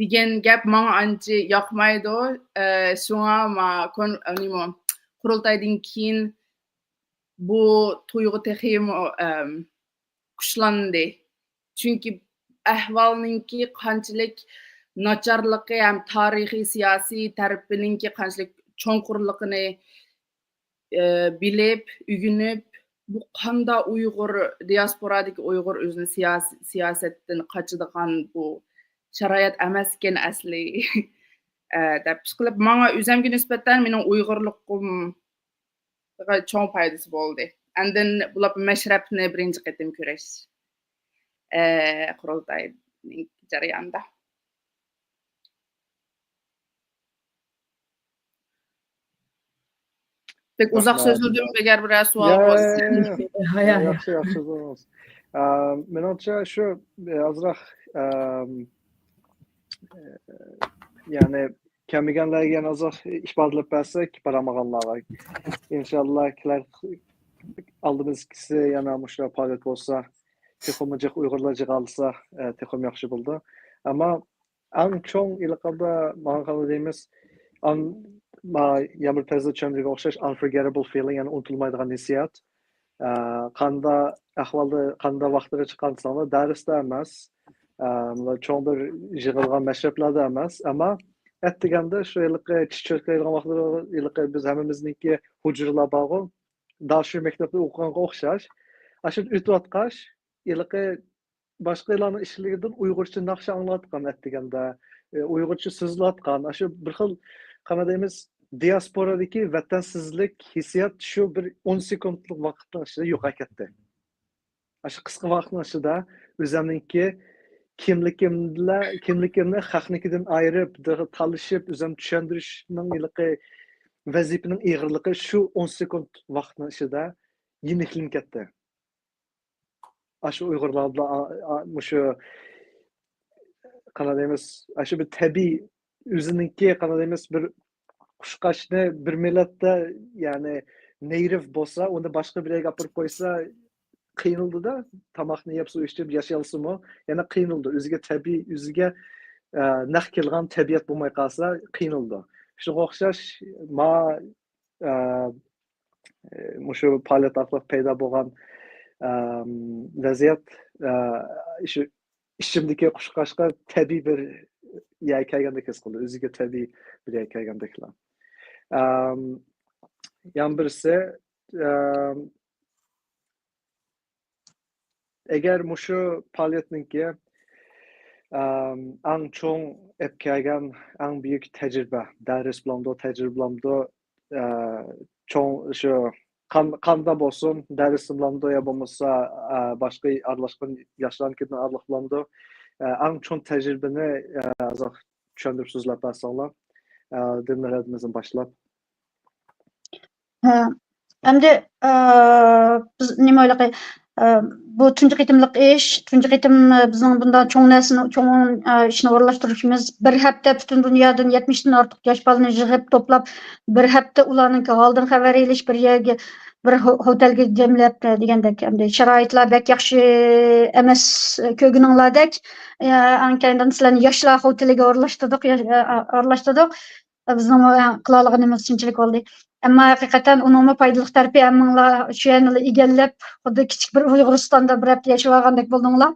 دېگەن گەپ ماڭا ئانچە ياقمايدۇ. ئە، شۇڭا ما كون-، نېمە، قۇرۇلتايدىن كېيىن بۇ تۇيغۇ تېخىمۇ، ئەم، كۈچلەندى. چۈنكى ئەھۋالنىڭكى قانچىلىك ناچارلىقى ھەم تارىخىي، سىياسىي تەرىپىنىڭكى قانچىلىك چوڭقۇرلۇقىنى، ئە، بىلىپ، ئۆگىنىپ، بۇ قاندا ئۇيغۇر، دىياسپورادىكى ئۇيغۇر ئۆزىنى سىياس-، سىياسەتتىن قاچىدىغان بۇ شارائىت ئەمەسكەن ئەسلى، ئە، دەپ ئىشقىلىپ، ماڭا ئۆزەمگە نىسبەتەن مېنىڭ ئۇيغۇرلۇقۇم چوڭ پايدىسى بولدى. ئاندىن بۇلاپ مەشرەپنى بىرىنچى قېتىم كۆرۈش، ئە، قۇرۇلتاينىڭ جەريانىدا. بەك ئۇزاق رەھمەت. سۆزلىدىم، ئەگەر بىرەر سوئال يا، بولسا. يا، يا. ھاي، ھاي. ياخشى، ياخشى، زور بولسۇن. ئە، مېنىڭچە شۇ، ئازراق، ئە، يەنى كەلمىگەنلەرگە يەنە ئازراق ئىپادىلەپ بەرسەك، بارالمىغانلارغا. ئىنشاللا كېلەر ئالدىمىزدىكىسى يەنە مۇشۇ پائالىيەت بولسا، تېخىمۇ جىق ئۇيغۇرلار يىغالسا، ئە، تېخىمۇ ياخشى بولىدۇ. ئەمما ئەڭ چوڭ ئېلىقاندا ماڭا قالغان دەيمىز، ئان-، ما-، يامۇر پەيزى چۈشەندۈرگەن ئوخشاش unforgettable feeling، يەنى ئۇنتۇلمايدىغان ھېسسىيات. ئە، قاندا ئەھۋالدا، قاندا ۋاقتىغا چىققان ساڭا دەرستە ئەمەس، ئە، چوڭ بىر يىغىلغان مەشرەپلەردە ئەمەس، ئەمما ئەتىگەندە شۇ ھېلىقى چىچىرىق دەيدىغان ۋاقتىدا ھېلىقى بىز ھەممىمىزنىڭكى ھۇجرىلار بارغۇ، دەل شۇ مەكتەپتە ئوقۇغانغا ئوخشاش. ئاشۇ ئۆتۈۋاتقاچ، ھېلىقى باشقىلارنىڭ ئىشلىرىدىن ئۇيغۇرچە ناخشا ئاڭلاۋاتقان، ئەتىگەندە، ئە، ئۇيغۇرچە سۆزلەۋاتقان، ئاشۇ بىر خىل، قانداق دەيمىز، دىياسپورادىكى ۋەتەنسىزلىك ھېسسىيات شۇ بىر ئون سېكۇنتلۇق ۋاقىتنىڭ ئىچىدە يوقاپ كەتتى. ئاشۇ قىسقا ۋاقىتنىڭ ئىچىدە ئۆزۈمنىڭكى كىملىكىمدىلا-، كىملىكىمنى خەقنىڭكىدىن ئايرىپ، تالىشىپ، ئۆزۈم چۈشەندۈرۈشنىڭ ھېلىقى ۋەزىپىنىڭ ئېغىرلىقى شۇ ئون سېكۇنت ۋاقىتنىڭ ئىچىدە يېنىكلىنىپ كەتتى. ئاشۇ ئۇيغۇرلار بىلەن، ئا-، ئا-، مۇشۇ، قانداق دەيمىز، ئاشۇ بىر تەبىئىي، ئۆزىنىڭكى، قانداق دەيمىز، بىر قۇشقاچنى بىر مىللەتتە، يەنى نېيتىپ بولسا، ئۇنى باشقا بىر يەرگە ئاپىرىپ قويسا، قىينىلىدۇ-دا. تاماقنى يەپ، سۇ ئىچىپ ياشىيالسىمۇ، يەنە قىينىلىدۇ. ئۆزىگە تەبىئىي، ئۆزىگە، ئە، نەق كېلىدىغان تەبىئەت بولماي قالسا، قىينىلىدۇ. شۇنىڭغا ئوخشاش، ما-، ئە، مۇشۇ پائالىيەت ئارقىلىق پەيدا بولغان، ئەم، ۋەزىيەت، ئە، شۇ ئىچىمدىكى قۇشقاچقا تەبىئىي بىر يەرگە كەلگەندەك ھېس قىلدى. ئۆزىگە تەبىئىي بىر يەرگە كەلگەندەكلا. ئەم، يەنە بىرسى، ئەم، ئەگەر مۇشۇ پائالىيەتنىڭكى، ئەم، ئەڭ چوڭ ئەپ كەلگەن ئەڭ بۈيۈك تەجرىبە، دەرس بىلەمدۇ، تەجرىبە بىلەمدۇ، ئە، چوڭ شۇ قان-، قاندا بولسۇن، دەرس بىلەمدۇ يا بولمىسا، ئە، باشقا ئارىلاشقان ياشلارنىڭكىدىن ئارىلىق بىلەمدۇ، ئە، ئەڭ چوڭ تەجرىبىنى، ئە، ئازراق چۈشەندۈرۈپ سۆزلەپ بەرسەڭلار، ئە، دىلمىرادىمىزدىن باشلاپ. ھە. ئەمدى، ئە، بىز نېمە ئويلىقى، ئە، بۇ تۇنجى قېتىملىق ئىش، تۇنجى قېتىم، ئە، بىزنىڭ بۇنداق چوڭ نەرسىنى، چوڭ، ئە، ئىشنى ئورۇنلاشتۇرۇشىمىز. بىر ھەپتە پۈتۈن دۇنيادىن يەتمىشتىن ئارتۇق ياش بالىنى يىغىپ، توپلاپ، بىر ھەپتە ئۇلارنىڭكى ھالىدىن خەۋەر ئېلىش، بىر يەرگە، بىر ھو-، ھوتەلگە جەملەپ، ئە، دېگەندەك. ئەمدى شارائىتلار بەك ياخشى ئەمەس كۆرگىنىڭلاردەك. ئە، ئاندىن كېيىن سىلەرنى ياشلار ھوتېلىگە ئورۇنلاشتۇردۇق، يا-، ئە، ئە، ئورۇنلاشتۇردۇق. بىزنىڭمۇ قىلالىغىنىمىز شۇنچىلىك بولدى. ئەمما ھەقىقەتەن ئۇنىڭمۇ پايدىلىق تەرىپى، ھەممىڭلار شۇ يەرنىلا ئىگىلەپ، خۇددى كىچىك بىر ئۇيغۇرىستاندا بىر ھەپتە ياشىۋالغاندەك بولدۇڭلار.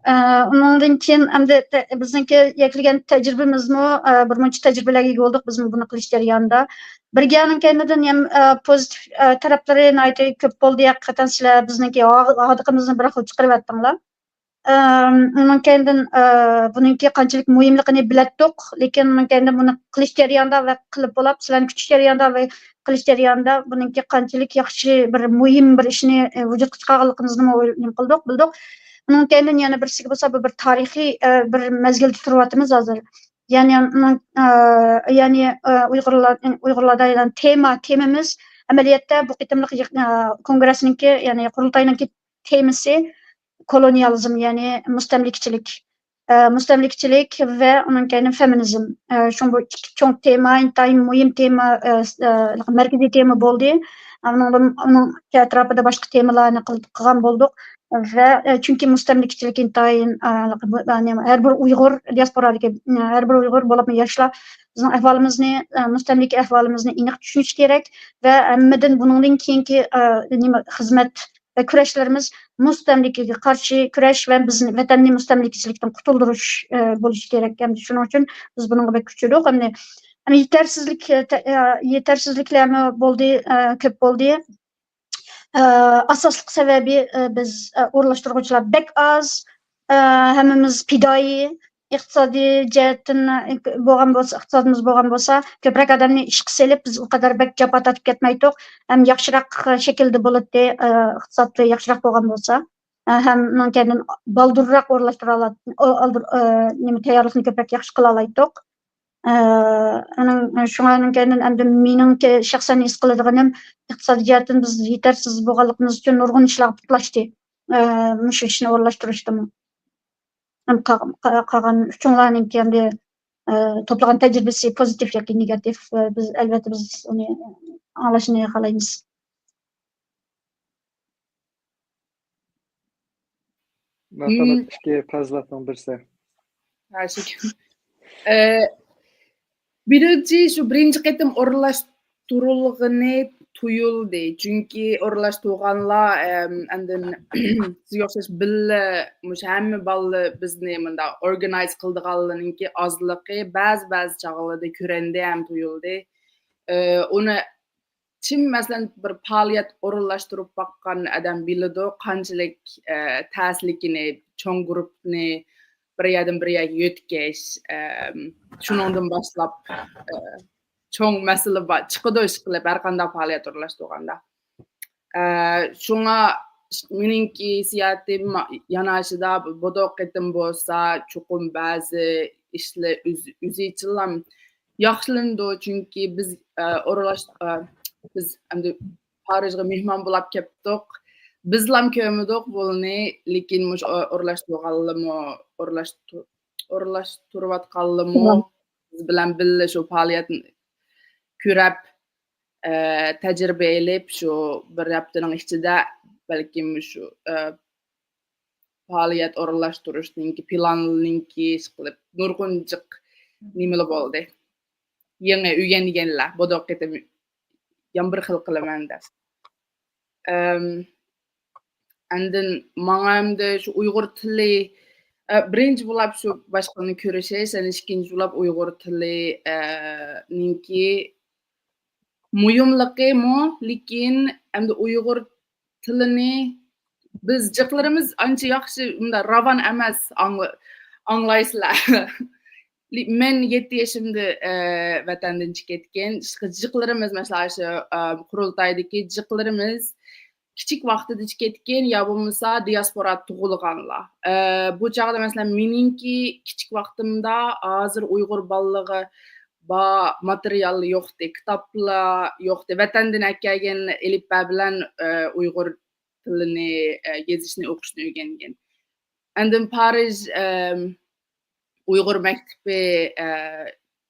ئە، ئۇنىڭدىن كېيىن ئەمدى تە-، بىزنىڭكى يەكلىگەن تەجرىبىمىزمۇ، ئە، بىر مۇنچە تەجرىبىلەرگە ئىگە بولدۇق بىزمۇ بۇنى قىلىش جەريانىدا. بىر گەپنىڭ كەينىدىن يەنە، ئە، پوزىتىپ، ئە، تەرەپلىرى ناھايىتى كۆپ بولدى. ھەقىقەتەن سىلەر بىزنىڭكى ھا-، ھاردۇقىمىزنى بىر خىل چىقىرىۋەتتىڭلار. ئەم، ئۇنىڭ كەينىدىن، ئە، بۇنىڭكى قانچىلىك مۇھىملىقىنى بىلەتتۇق، لېكىن ئۇنىڭ كەينىدىن بۇنى قىلىش جەريانىدا ۋە قىلىپ بولاپ، سىلەرنى كۈتۈش جەريانىدا ۋە قىلىش جەريانىدا بۇنىڭكى قانچىلىك ياخشى بىر مۇھىم بىر ئىشنى، ئە، ۋۇجۇدقا چىقارغانلىقىمىزنىمۇ ئوي-، نېمە قىلدۇق، بىلدۇق. ئۇنىڭ كەينىدىن يەنە بىرسىگە بولسا، بۇ بىر تارىخىي، ئە، بىر مەزگىلدە تۇرۇۋاتىمىز ھازىر. يەنى ئۇنىڭ، ئە، يەنى، ئە، ئۇيغۇرلار، ئۇيغۇرلاردا يەنە تېما، تېمىمىز ئەمەلىيەتتە بۇ قېتىملىق يىغ-، ئە، كونگرېسنىڭكى، يەنى قۇرۇلتاينىڭكى تېمىسى كولونىيالىزم، يەنى مۇستەملىكىچىلىك. ئە، مۇستەملىكىچىلىك ۋە ئۇنىڭ كەينى فېمىنىزم. ئە، شۇڭا بۇ ئىككى چوڭ تېما، ئىنتايىن مۇھىم تېما، ئە، ئە، مەركىزىي تېما بولدى. ئۇنىڭدىن، ئۇنىڭ ئەتراپىدا باشقا تېمىلارنى قىل-، قىلغان بولدۇق. ۋە، ئە، چۈنكى مۇستەملىكىچىلىك ئىنتايىن، ئە، بۇ، يەنى ھەر بىر ئۇيغۇر، دىياسپورادىكى، ئە، ھەر بىر ئۇيغۇر، بولۇپمۇ ياشلار، بىزنىڭ ئەھۋالىمىزنى، ئە، مۇستەملىكە ئەھۋالىمىزنى ئېنىق چۈشىنىشى كېرەك ۋە ھەممىدىن بۇنىڭدىن كېيىنكى، ئە، نېمە، خىزمەت ۋە كۈرەشلىرىمىز مۇستەملىكىگە قارشى كۈرەش ۋە بىزنى، ۋەتەننى مۇستەملىكىچىلىكتىن قۇتۇلدۇرۇش، ئە، بولۇشى كېرەك. ئەمدى شۇنىڭ ئۈچۈن بىز بۇنىڭغا بەك كۈچىدۇق. ئەمدى، ئەمدى يېتەرسىزلىك، ئە، تە-، ئە، يېتەرسىزلىكلەرمۇ بولدى، ئە، كۆپ بولدى. ئە، ئاساسلىق سەۋەبى، ئە، بىز، ئە، ئورۇنلاشتۇرغۇچىلار بەك ئاز، ئە، ھەممىمىز پىدائىي، ئىقتىسادىي جەھەتتىن بولغان بولسا، ئىقتىسادىمىز بولغان بولسا، كۆپرەك ئادەمنى ئىشقا سېلىپ، بىز ئۇ قەدەر بەك جاپا تارتىپ كەتمەيتتۇق. ھەم ياخشىراق شەكىلدە بولاتتى، ئە، ئىقتىسادى ياخشىراق بولغان بولسا. ئە، ھەم ئۇنىڭ كەينىدىن بالدۇرراق ئورۇنلاشتۇرالات-، ئو-، ئالدۇر-، ئە، نېمە، تەييارلىقنى كۆپرەك ياخشى قىلالايتتۇق. ئە، ئۇنىڭ، شۇڭا ئۇنىڭ كەينىدىن ئەمدى مېنىڭكى شەخسەن ھېس قىلىدىغىنىم، ئىقتىسادىي جەھەتتىن بىز يېتەرسىز بولغانلىقىمىز ئۈچۈن نۇرغۇن ئىشلارغا پۇتلاشتى. ئە، مۇشۇ ئىشنى ئورۇنلاشتۇرۇشتىمۇ. ھەم قالغان، قا-، قالغان ئۈچۈڭلارنىڭكى ئەمدى، ئە، توپلىغان تەجرىبىسى پوزىتىپ ياكى نېگاتىپ، ئە، بىز، ئەلۋەتتە، بىز ئۇنى ئاڭلاشنى خالايمىز. مەرھەمەت، مم. ئىككى پەزىلەتنىڭ بىرسى. ھە، شۇ. ئە، بىرىنچى، شۇ بىرىنچى قېتىم ئورۇنلاشتۇرۇلغىنى تۇيۇلدى. چۈنكى ئورۇنلاشتۇرغانلار، ئەم، ئاندىن سىزگە ئوخشاش بىللە مۇشۇ ھەممە بالىلار بىزنى مۇنداق ئورگانايز قىلىدىغانلىرىنىڭكى ئازلىقى بەزى، بەزى چاغلاردا كۆرۈندى ھەم تۇيۇلدى. ئە، ئۇنى كىم، مەسىلەن، بىر پائالىيەت ئورۇنلاشتۇرۇپ باققان ئادەم بىلىدۇ، قانچىلىك، ئە، تەسلىكىنى، چوڭ گۇرۇپپىنى بىر يەردىن بىر يەرگە يۆتكەش، ئە، شۇنىڭدىن باشلاپ، ئە، چوڭ مەسىلە بار، چىقىدۇ، ئىشقىلىپ، ھەر قانداق پائالىيەت ئورۇنلاشتۇرغاندا. ئە، شۇڭا مېنىڭكى ھېسسىياتىم يەنە شۇدا، بۇ قېتىم بولسا چوقۇم بەزى ئىشلار ئۆز-، ئۆزىچىلا ياخشىلىنىدۇ، چۈنكى بىز، ئە، ئورۇنلاش-، ئە، بىز ئەمدى پارىژغا مېھمان بولاپ كەپتۇق. بىزلام كۆرمىدۇق بۇنى، لېكىن مۇشۇ ئو-، ئورۇنلاشتۇرغانلىمۇ، ئورۇنلاشتۇ-، ئورۇنلاشتۇرۇۋاتقانلىمۇ بىز بىلەن بىللە شۇ پائالىيەتنى كۆرەپ، ئە، تەجرىبە ئېلىپ، شۇ بىر ھەپتىنىڭ ئىچىدە بەلكىم شۇ، ئە، پائالىيەت ئورۇنلاشتۇرۇشنىڭكى پىلاننىڭكى ئىشقىلىپ نۇرغۇن جىق نېمىلا بولدى. يېڭى ئۆگەنگەنلەر، بۇ قېتىم يەنە بىر خىل قىلىمەن دەپ. ئەم، ئاندىن ماڭا ئەمدى شۇ ئۇيغۇر تىلى، ئە، بىرىنچى بولاپ شۇ باشقىلارنى كۆرۈشۈش، يەنە ئىككىنچى بولاپ ئۇيغۇر تىلى، ئە، نىڭكى مۇھىملىقىمۇ، لېكىن ئەمدى ئۇيغۇر تىلىنى بىز جىقلىرىمىز ئانچە ياخشى، مۇنداق راۋان ئەمەس، ئاڭلا-، ئاڭلايسىلەر. لى-، مەن يەتتە يېشىمدا، ئە، ۋەتەندىن چىقىپ كەتكەن. جىقلىرىمىز، مەسىلەن، ئاشۇ، ئە، قۇرۇلتايدىكى جىقلىرىمىز كىچىك ۋاقتىدا چىقىپ كەتكەن يا بولمىسا دىياسپورا تۇغۇلغانلار. ئە، بۇ چاغدا، مەسىلەن، مېنىڭكى كىچىك ۋاقتىمدا ھازىر ئۇيغۇر بالىلىرىغا بار ماتېرىيال يوقتى، كىتابلار يوقتى. ۋەتەندىن ئەكەلگەن ئېلىپبە بىلەن، ئە، ئۇيغۇر تىلىنى، ئە، يېزىشنى، ئوقۇشنى ئۆگەنگەن. ئاندىن پارىژ، ئەم، ئۇيغۇر مەكتىپى، ئە،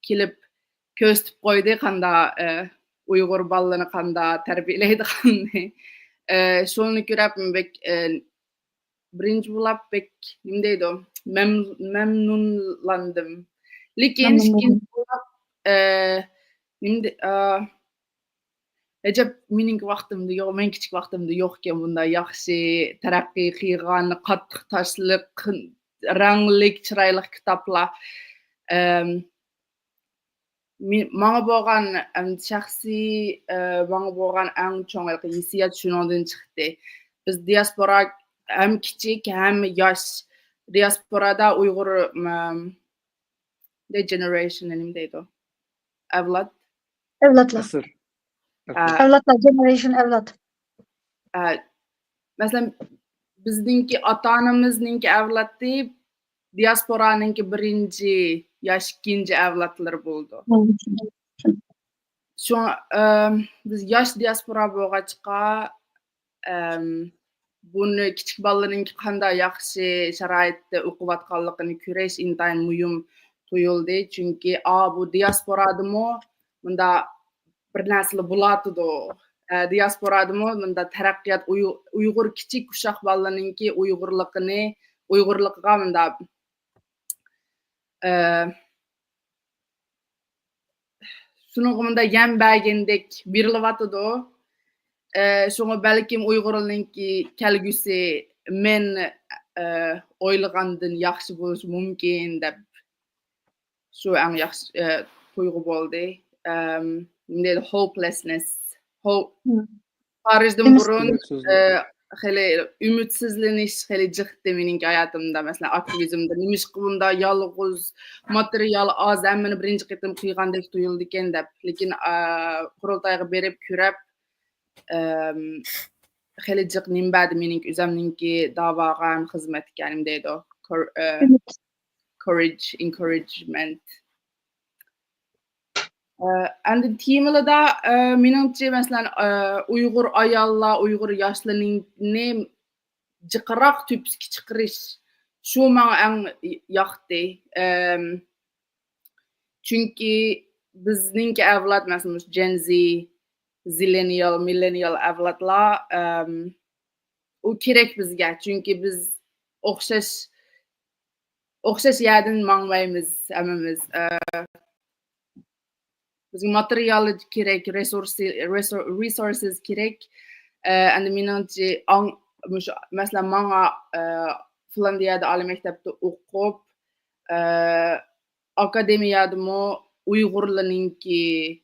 كېلىپ كۆرسىتىپ قويدى، قاندا-، ئە، ئۇيغۇر بالىلىرىنى قاندا تەربىيەلەيدىغاننى. ئە، شۇنى كۆرۈپ بەك، ئە، بىرىنچى بولاپ بەك، نېمە دەيدۇ، مەم-، مەمنۇنلاندىم. لېكىن مەمنۇن ئىككىنچى بولدۇم. بولاپ، ئە، نېمە دە-، ئە، ئەجەب، مېنىڭكى ۋاقتىمدا يوق، مەن كىچىك ۋاقتىمدا يوقكەن بۇنداق ياخشى تەرەققىي قىلغان، قاتتىق تاشلىق، رەڭلىك، چىرايلىق كىتابلار. ئەم، مې-، ماڭا بولغان، ئەم، شەخسىي، ئە، ماڭا بولغان ئەڭ چوڭ ھېلىقى ھېسسىيات شۇنىڭدىن چىقتى. بىز دىياسپورا ھەم كىچىك، ھەم ياش. دىياسپورادا ئۇيغۇر، ئەم، دە جېنېرېيشن نېمە دەيدۇ؟ ئەۋلاد؟ ئەۋلادلار. ئەسىر. ئە، ئەۋلادلار، جېنېرېيشن ئەۋلاد. ئە، مەسىلەن، بىزنىڭكى ئاتا-ئانىمىزنىڭكى ئەۋلادى دىياسپورانىڭكى بىرىنچى يا ئىككىنچى ئەۋلادلىرى بولىدۇ. مم. شۇڭا، ئە، بىز ياش دىياسپورا بولغاچقا، ئەم، بۇنى كىچىك بالىلىرىنىڭكى قانداق ياخشى شارائىتتا ئوقۇۋاتقانلىقىنى كۆرۈش ئىنتايىن مۇھىم تۇيۇلدى. چۈنكى، ئا، بۇ دىياسپورادىمۇ مۇنداق بىر نەرسىلەر بولاتىدۇ. ئە، دىياسپورادىمۇ مۇنداق تەرەققىيات، ئۇي-، ئۇيغۇر كىچىك ئۇششاق بالىلىرىنىڭكى ئۇيغۇرلۇقىنى، ئۇيغۇرلۇقىغا مۇنداق، ئە، شۇنىڭغا مۇنداق يەم بەرگەندەك بېرىلىۋاتىدۇ. ئە، شۇڭا بەلكىم ئۇيغۇرنىڭكى كەلگۈسى مەن، ئە، ئويلىغاندىن ياخشى بولۇشى مۇمكىن دەپ، شۇ ئەڭ ياخشى، ئە، تۇيغۇ بولدى. ئەم، نېمە دەيدۇ؟ Hopelessness. Ho-، مم. پارىژدىن ئۈمىدسىزلىك. بۇرۇن، ئۈمىدسىزلىك. ئە، خېلى ئۈمىدسىزلىنىش خېلى جىقتى مېنىڭكى ھاياتىمدا. مەسىلەن، ئاكتىۋىزمدا نېمىشقا بۇنداق يالغۇز، ماتېرىيال ئاز، ھەممىنى بىرىنچى قېتىم قىلغاندەك تۇيۇلىدىكەن دەپ. لېكىن، ئا، قۇرۇلتايغا بېرىپ كۆرۈپ، ئەم، خېلى جىق نېمە بەردى مېنىڭكى ئۆزەمنىڭكى داۋاغا ھەم خىزمەتكە، نېمە دەيدۇ؟ Cour-، ئە، ئۈمىد. Courage، encouragement. ئە، ئاندىن تېمىلىدا، ئە، مېنىڭچە، مەسىلەن، ئە، ئۇيغۇر ئاياللار، ئۇيغۇر ياشلىرىنى جىقراق تۆپىسىگە چىقىرىش، شۇ ماڭا ئەڭ ياقتى. ئەم، چۈنكى بىزنىڭكى ئەۋلاد، مەسىلەن، مۇشۇ Gen Z، Zillennial، Millennial ئەۋلادلار، ئەم، ئۇ كېرەك بىزگە. چۈنكى بىز ئوخشاش، ئوخشاش يەردىن ماڭمايمىز ھەممىمىز. ئە، بىزگە ماتېرىيال كېرەك، رېسۇرسى-، رېسۇر-، resources كېرەك. ئە، ئەندى مېنىڭچە، ئاڭ-، مۇشۇ، مەسىلەن، ماڭا، ئە، فىنلاندىيەدە ئالىي مەكتەپتە ئوقۇپ، ئە، ئاكادېمىيەدىمۇ ئۇيغۇرلارنىڭكى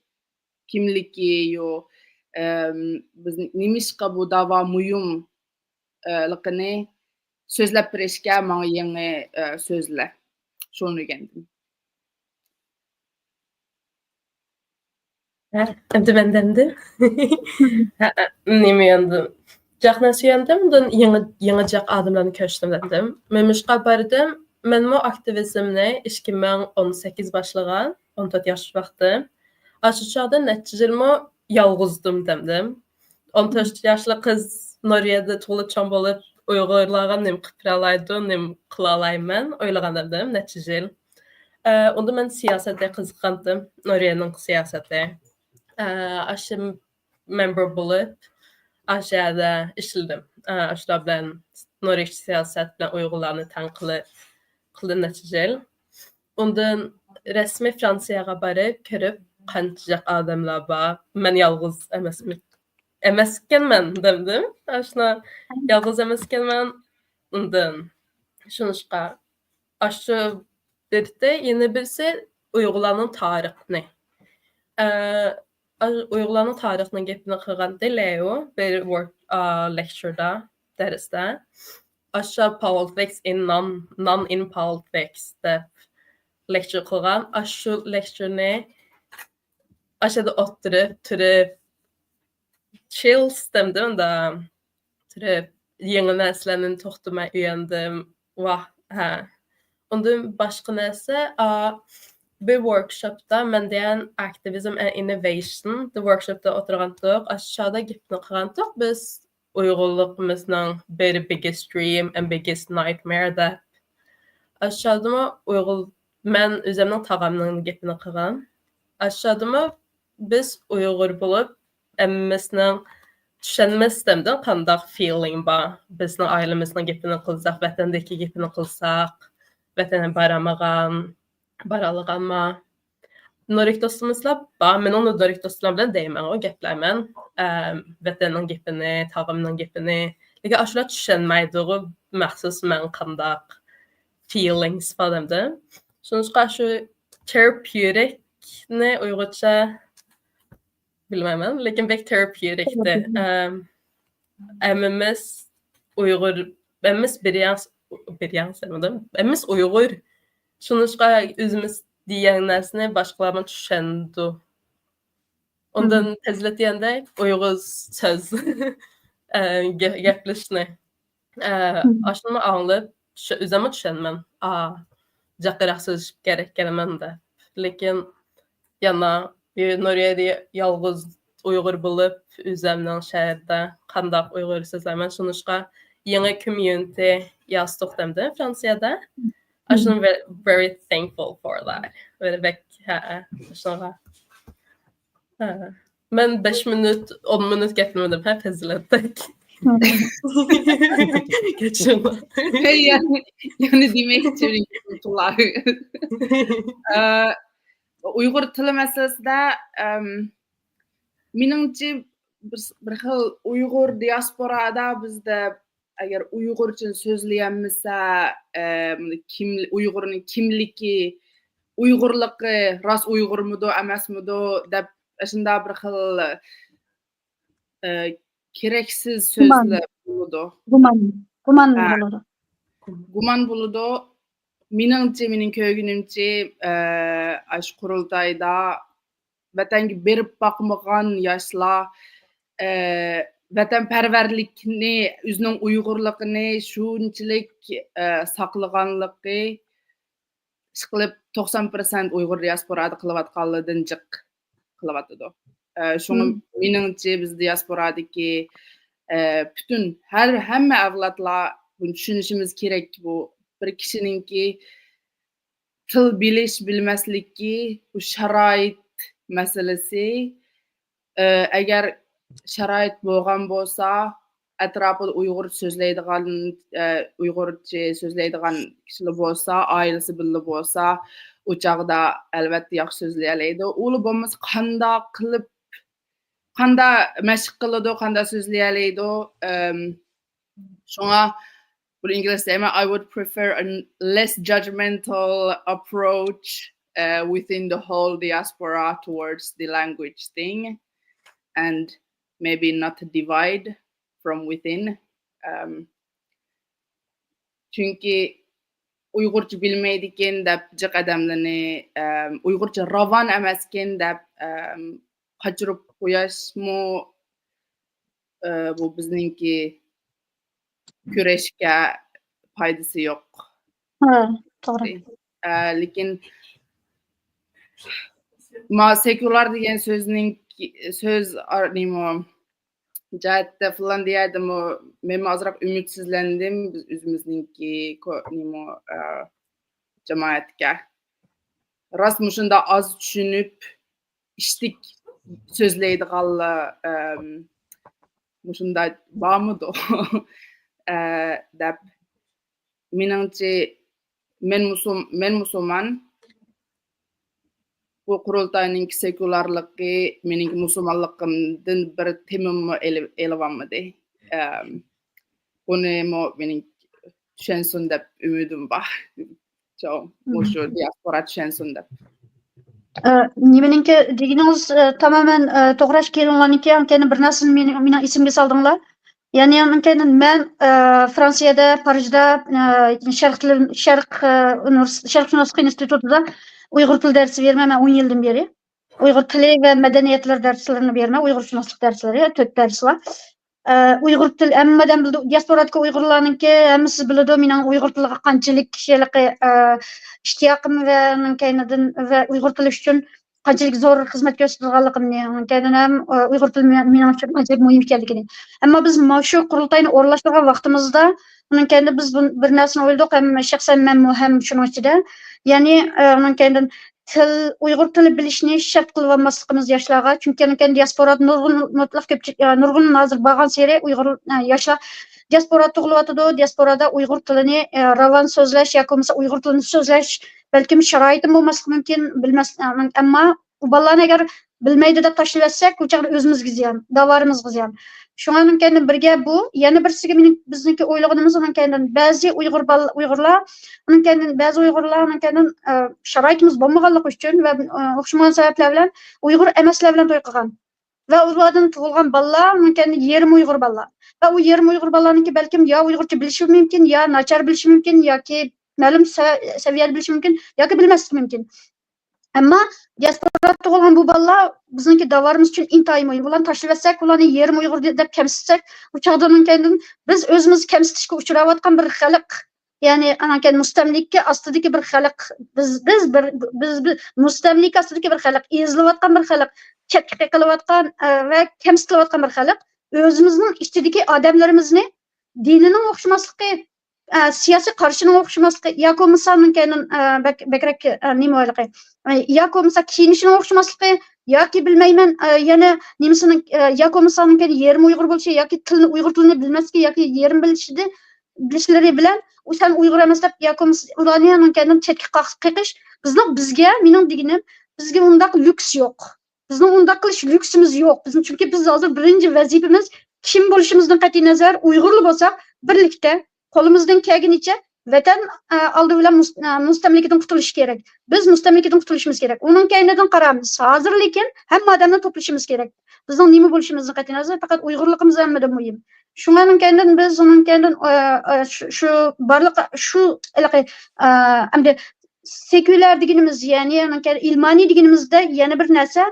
كىملىكى، يو، ئەم، بىز نېمىشقا بۇ داۋا مۇھىم، ئە، لىقىنى سۆزلەپ بېرىشكە ماڭا يېڭى، ئە، سۆزلەر. شۇنى ئۆگەندىم. ھە، ئەمدى مەن دەمدى. ھە، نېمە ياندىم؟ جاق نەرسە ياندىم، ئۇندىن يېڭى، يېڭى جاق ئادەملەرنى كۆرۈشتۈم دەمدىم. مېمىشقا باردىم. مەنمۇ ئاكتىۋىزمنى ئىككى مىڭ ئون سەككىز باشلىغان، ئون تۆت ياش ۋاقتىم. ئاشۇ چاغدا نەچچە يىلمۇ يالغۇزدۇم دەمدىم. ئون تۆت ياشلىق قىز نورۋېگىيەدە تۇغۇلۇپ چوڭ بولۇپ، ئۇيغۇرلارغا نېمە قىلىپ بېرەلايدۇ، نېمە قىلالايمەن ئويلىغان دەمدىم نەچچە يىل. ئە، ئۇندا مەن سىياسەتكە قىزىققانتىم، نورۋېگىيەنىڭ سىياسىتى. ئە، ئاشۇ مەمبۇر بولۇپ، ئاشۇ يەردە ئىشلىدىم. ئە، ئاشۇلار بىلەن نورۋېگ سىياسەت بىلەن ئۇيغۇرلارنى تەڭ قىلىپ، قىلدىم نەچچە يىل. ئۇندىن رەسمىي فرانسىيەگە بېرىپ كۆرۈپ، قانچىلىك ئادەملەر بار. مەن يالغۇز ئەمەسمەن، ئەمەسكەنمەن دەمدىم. ئاشۇنا يالغۇز ئەمەسكەنمەن. ئۇندىن شۇنىشقا ئاشۇ بىرتى، يەنە بىرسى ئۇيغۇرلارنىڭ تارىخىنى. ئە، ئۇيغۇرلارنىڭ تارىخىنىڭ گېپىنى قىلغانتى لېئو بىر ۋورك-، ئا، لېكتۇردا، دەرستە. ئاشۇ politics in non، non in politics دەپ لېكتۇر قىلغان. ئاشۇ لېكتۇرنى ئاشۇ يەردە ئولتۇرۇپ، تۇرۇپ، چىل سىستېمدا ئۇندا تۇرۇپ، يېڭى نەرسىلەرنى توختىماي ئۆگەندىم. ۋاھ، ھە. ئۇندىن باشقا نەرسە، ئا، بىر ۋوركشوپتا مەن دېگەن Activism and Innovation، the ۋوركشوپتا ئولتۇرغانتۇق، ئاشۇ چاغدا گېپىنى قىلغانتۇق، بىز ئۇيغۇرلۇقىمىزنىڭ بىر biggest dream and biggest nightmare دەپ. ئاشۇ چاغدىمۇ ئۇيغۇر، مەن ئۆزۈمنىڭ تاغامنىڭ گېپىنى قىلغان. ئاشۇ چاغدىمۇ بىز ئۇيغۇر بولۇپ، ھەممىسىنىڭ چۈشەنمەس دەمدىم، قانداق فىلىڭ بار. بىزنىڭ ئائىلىمىزنىڭ گېپىنى قىلساق، ۋەتەندىكى گېپىنى قىلساق، ۋەتەنگە بارالمىغان، بارالىغانما؟ نورۋېگ دوستىمىزلا بار. مېنىڭ نورۋېگ دوستلىرىم بىلەن دەيمەنغۇ، گەپلەيمەن. ئەم، ۋەتەننىڭ گېپىنى، تاغامنىڭ گېپىنى. لېكىن ئاشۇلار چۈشەنمەيدىغۇ، مەخسۇس مەن قانداق فىلىڭس بار دەمدىم. شۇنىڭغا شۇ تېرابيۇتىكنى ئۇيغۇرچە بىلمەيمەن، لېكىن بەك تېرابيۇتىكتى. ئەم، ھەممىمىز ئۇيغۇر، ھەممىمىز بىر ياڭ، بىر ياڭ سەنمىدىم. ھەممىمىز ئۇيغۇر. شۇنىڭغا ئۆزىمىز دېگەن نەرسىنى باشقىلارمۇ چۈشەندى. ئۇندىن پەزىلەت دېگەندەك ئۇيغۇر سۆز، ئە، گە-، گەپلىشىشنى. ئە، ئاشۇنىمۇ ئاڭلاپ، چۈش-، ئۆزۈممۇ چۈشەنمەن. ئا، جىقراق سۆزلىشىپ كېرەككەنمەن دەپ. لېكىن يەنە بىر نورۋېگىيەدە يالغۇز ئۇيغۇر بولۇپ، ئۆزۈمنىڭ شەھىرىدە قانداق ئۇيغۇر سۆزلەيمەن، شۇنىڭغا يېڭى كوميۇنىتى ياسىدۇق دەمدى فرانسىيەدە. ئاشۇنى ve-، very thankful for that. Very بەك، ھە، شۇنىڭغا. ھە. مەن بەش مىنۇت، ئون مىنۇت گەپلىمىدىم، ھە، پەزىلەتتەك. كەچۈرۈڭلار. يەنى، يەنى دېمەكچى، ئە، ئۇيغۇر تىلى مەسىلىسىدە، ئەم، مېنىڭچە بىر، بىر خىل ئۇيغۇر دىياسپورادا بىزدە ئەگەر ئۇيغۇرچە سۆزلىيەلمىسە، ئە، كىم، ئۇيغۇرنىڭ كىملىكى، ئۇيغۇرلۇقى، راست ئۇيغۇرمىدۇ، ئەمەسمىدۇ دەپ، شۇنداق بىر خىل، ئە، كېرەكسىز گۇمان. سۆزلەر بولىدۇ. گۇمان، گۇمان ھە. بولىدۇ. گۇمان بولىدۇ. مېنىڭچە، مېنىڭ كۆرگىنىمچە، ئە، ئاشۇ قۇرۇلتايدا ۋەتەنگە بېرىپ باقمىغان ياشلار، ئە، ۋەتەنپەرۋەرلىكنى، ئۆزىنىڭ ئۇيغۇرلۇقىنى شۇنچىلىك، ئە، ساقلىغانلىقى، ئىشقىلىپ توقسان پىرسەنت ئۇيغۇر دىياسپورادا قىلىۋاتقانلىرىدىن جىق قىلىۋاتىدۇ. ئە، شۇڭا مېنىڭچە بىز دىياسپورادىكى، ئە، پۈتۈن ھەر، ھەممە ئەۋلادلار بۇنى چۈشىنىشىمىز كېرەك. بۇ بىر كىشىنىڭكى تىل بىلىش، بىلمەسلىكى، بۇ شارائىت مەسىلىسى. ئە، ئەگەر شارائىت بولغان بولسا، ئەتراپىدا ئۇيغۇر سۆزلەيدىغان، ئە، ئۇيغۇرچە سۆزلەيدىغان كىشىلەر بولسا، ئائىلىسى بىللە بولسا، ئۇ چاغدا ئەلۋەتتە ياخشى سۆزلىيەلەيدۇ. ئۇلا بولمىسا قانداق قىلىپ، قانداق مەشىق قىلىدۇ، قانداق سۆزلىيەلەيدۇ؟ ئەم، شۇڭا بۇ ئىنگلىزچە دەيمەن، I would prefer a less judgmental approach, uh, within the whole diaspora towards the language thing. And maybe not divide from within. ئەم، چۈنكى ئۇيغۇرچە بىلمەيدىكەن دەپ جىق ئادەملەرنى، ئەم، ئۇيغۇرچە راۋان ئەمەسكەن دەپ، ئەم، قاچۇرۇپ قويۇشمۇ، ئە، بۇ بىزنىڭكى كۈرەشكە پايدىسى يوق. ھە، توغرا. ئە، لېكىن ما سېكۇلار دېگەن سۆزنىڭ سۆز ئار-، نېمە جەھەتتە فىنلاندىيەدىمۇ مەنمۇ ئازراق ئۈمىدسىزلەندىم. بىز ئۆزىمىزنىڭكى كو-، نېمە، ئە، جامائەتكە راست مۇشۇنداق ئاز چۈشىنىپ، ئىشتىك سۆزلەيدىغانلار، ئەم، مۇشۇنداق بارمىدۇ؟ ئە، دەپ. مېنىڭچە، مەن مۇسۇل-، مەن مۇسۇلمان. بۇ قۇرۇلتاينىڭكى سېكۇلارلىقى مېنىڭكى مۇسۇلمانلىقىمدىن بىر تېمىممۇ ئېلىۋ-، ئېلىۋالمىدى. ئەم، بۇنىمۇ مېنىڭ چۈشەنسۇن دەپ ئۈمىدىم بار. چوڭ، مۇشۇ دىياسپورا چۈشەنسۇن دەپ. ئە، نېمىنىڭكى دېگىنىڭىز، ئە، تامامەن، ئە، توغرا ئىكەنلىكىنى، كېيىن بىر نەرسىنى مېنىڭ، مېنىڭ ئېسىمگە سالدىڭلار. يەنى، يەنى كېيىن مەن، ئە، فرانسىيەدە، پارىژدا، ئە، شەرق تىلى، شەرق، ئە، ئۇنىۋېرس-، شەرقشۇناسلىق ئىنستىتۇتىدا ئۇيغۇر تىلى دەرسى بېرىمەن مەن ئون يىلدىن بېرى. ئۇيغۇر تىلى ۋە مەدەنىيەتلىرى دەرسلىرىنى بېرىمەن، ئۇيغۇرشۇناسلىق دەرسلىرى، تۆت دەرس بار. ئە، ئۇيغۇر تىلى، ھەممە ئادەم بىلىدۇ، دىياسپورادىكى ئۇيغۇرلارنىڭكى ھەممىسى بىلىدۇ، مېنىڭ ئۇيغۇر تىلىغا قانچىلىك ھېلىقى، ئە، ئىشتىياقىم ۋە ئۇنىڭ كەينىدىن ۋە ئۇيغۇر تىلى ئۈچۈن قانچىلىك زور خىزمەت كۆرسىتىدىغانلىقىمنى، ئۇنىڭ كەينىدىن ھەم، ئە، ئۇيغۇر تىلى مېنىڭ، مېنىڭ ئۈچۈن قانچىلىك مۇھىم ئىكەنلىكىنى. ئەمما بىز مانا شۇ قۇرۇلتاينى ئورۇنلاشتۇرغان ۋاقتىمىزدا، ئۇنىڭ كەينىدىن بىز بۇ، بىر نەرسىنى ئويلىدۇق، ھەم شەخسەن مەنمۇ ھەم شۇنىڭ ئىچىدە. يەنى، ئە، ئۇنىڭ كەينىدىن تىل، ئۇيغۇر تىلى بىلىشنى شەرت قىلىۋالماسلىقىمىز ياشلارغا، چۈنكى ئۇنىڭ كەينىدىن دىياسپورا نۇرغۇن، مۇتلەق كۆپچىلىك، ئە، نۇرغۇن ھازىر بارغانسېرى ئۇيغۇر، ئە، ياشلار دىياسپورا تۇغۇلۇۋاتىدۇ، دىياسپورادا ئۇيغۇر تىلىنى، ئە، راۋان سۆزلەش ياكى بولمىسا ئۇيغۇر تىلىنى سۆزلەش بەلكىم شارائىتىم بولماسلىقى مۇمكىن، بىلمەس، ئە، ئەمما ئۇ بالىلارنى ئەگەر بىلمەيدۇ دەپ تاشلىۋەتسەك، ئۇ چاغدا ئۆزىمىزگە زىيان، داۋارىمىزغا زىيان. شۇڭا ئۇنىڭ كەينىدىن بىرگە بۇ، يەنە بىرسىگە مېنىڭ، بىزنىڭكى ئويلىغىنىمىز، ئۇنىڭ كەينىدىن بەزى ئۇيغۇر بال-، ئۇيغۇرلار، ئۇنىڭ كەينىدىن بەزى ئۇيغۇرلار، ئۇنىڭ كەينىدىن، ئە، شارائىتىمىز بولمىغانلىقى ئۈچۈن ۋە، ئە، ئوخشىمىغان سەۋەبلەر بىلەن ئۇيغۇر ئەمەسلەر بىلەن توي قىلغان ۋە ئۇلاردىن تۇغۇلغان بالىلار، ئۇنىڭ كەينىدىن يېرىم ئۇيغۇر بالىلار. ۋە ئۇ يېرىم ئۇيغۇر بالىلارنىڭكى بەلكىم يا ئۇيغۇرچە بىلىشى مۇمكىن، يا ناچار بىلىشى مۇمكىن، ياكى مەلۇم سە-، سەۋىيەدە بىلىشى مۇمكىن، ياكى بىلمەسلىكى مۇمكىن. ئەمما دىياسپورادا تۇغۇلغان بۇ بالىلار بىزنىڭكى داۋارىمىز ئۈچۈن ئىنتايىن مۇھىم. ئۇلارنى تاشلىۋەتسەك، ئۇلارنى يېرىم ئۇيغۇر دەپ كەمسىتسەك، ئۇ چاغدا ئۇنىڭ كەينىدىن بىز ئۆزىمىز كەمسىتىشكە ئۇچراۋاتقان بىر خەلق. يەنى ئاناكەن مۇستەملىكە ئاستىدىكى بىر خەلق. بىز، بىز بىر، بىز، بىز مۇستەملىكە ئاستىدىكى بىر خەلق، ئېزىلىۋاتقان بىر خەلق، چەتكە قېقىلىۋاتقان، ئە، ۋە كەمسىتىلىۋاتقان بىر خەلق. ئۆزىمىزنىڭ ئىچىدىكى ئادەملىرىمىزنى دىنىنىڭ ئوخشىماسلىقى، ئە، سىياسىي قارىشىنىڭ ئوخشىماسلىقى ياكى بولمىسا ئۇنىڭ كەينىدىن، ئە، بەك-، بەكرەك، ئە، نېمە ھېلىقى، ئە، ياكى بولمىسا كىيىنىشىنىڭ ئوخشىماسلىقى ياكى بىلمەيمەن، ئە، يەنە نېمىسىنىڭ، ئە، ياكى بولمىسا ئۇنىڭ كەينىدىن يېرىم ئۇيغۇر بولۇشى ياكى تىلنى، ئۇيغۇر تىلىنى بىلمەسلىكى ياكى يېرىم بىلىشىدە، بىلىشلىرى بىلەن ئۇ سەن ئۇيغۇر ئەمەس دەپ ياكى بولمىسا ئۇلارنى ئۇنىڭ كەينىدىن چەتكە قاق-، قېقىش. بىزنىڭ، بىزگە، مېنىڭ دېگىنىم، بىزگە ئۇنداق لۇكس يوق. بىزنىڭ ئۇنداق قىلىش لۇكسىمىز يوق. بىزنىڭ، چۈنكى بىز ھازىر بىرىنچى ۋەزىپىمىز كىم بولۇشىمىزدىن قەتئىينەزەر، ئۇيغۇرلا بولساق، بىرلىكتە قولىمىزدىن كەلگىنىچە ۋەتەن، ئە، ئالدى بىلەن مۇس-، ئە، مۇستەملىكىدىن قۇتۇلۇش كېرەك. بىز مۇستەملىكىدىن قۇتۇلۇشىمىز كېرەك. ئۇنىڭ كەينىدىن قارايمىز. ھازىر لېكىن ھەممە ئادەمنى توپلىشىمىز كېرەك. بىزنىڭ نېمە بولۇشىمىزدىن قەتئىينەزەر، پەقەت ئۇيغۇرلۇقىمىز ھەممىدىن مۇھىم. شۇڭا ئۇنىڭ كەينىدىن بىز ئۇنىڭ كەينىدىن، ئە، ئە، شۇ، شۇ بارلىق شۇ ھېلىقى، ئە، ئەمدى سېكۇلار دېگىنىمىز، يەنى ئۇنىڭ كەينىدىن ئىلمانىي دېگىنىمىزدە يەنە بىر نەرسە،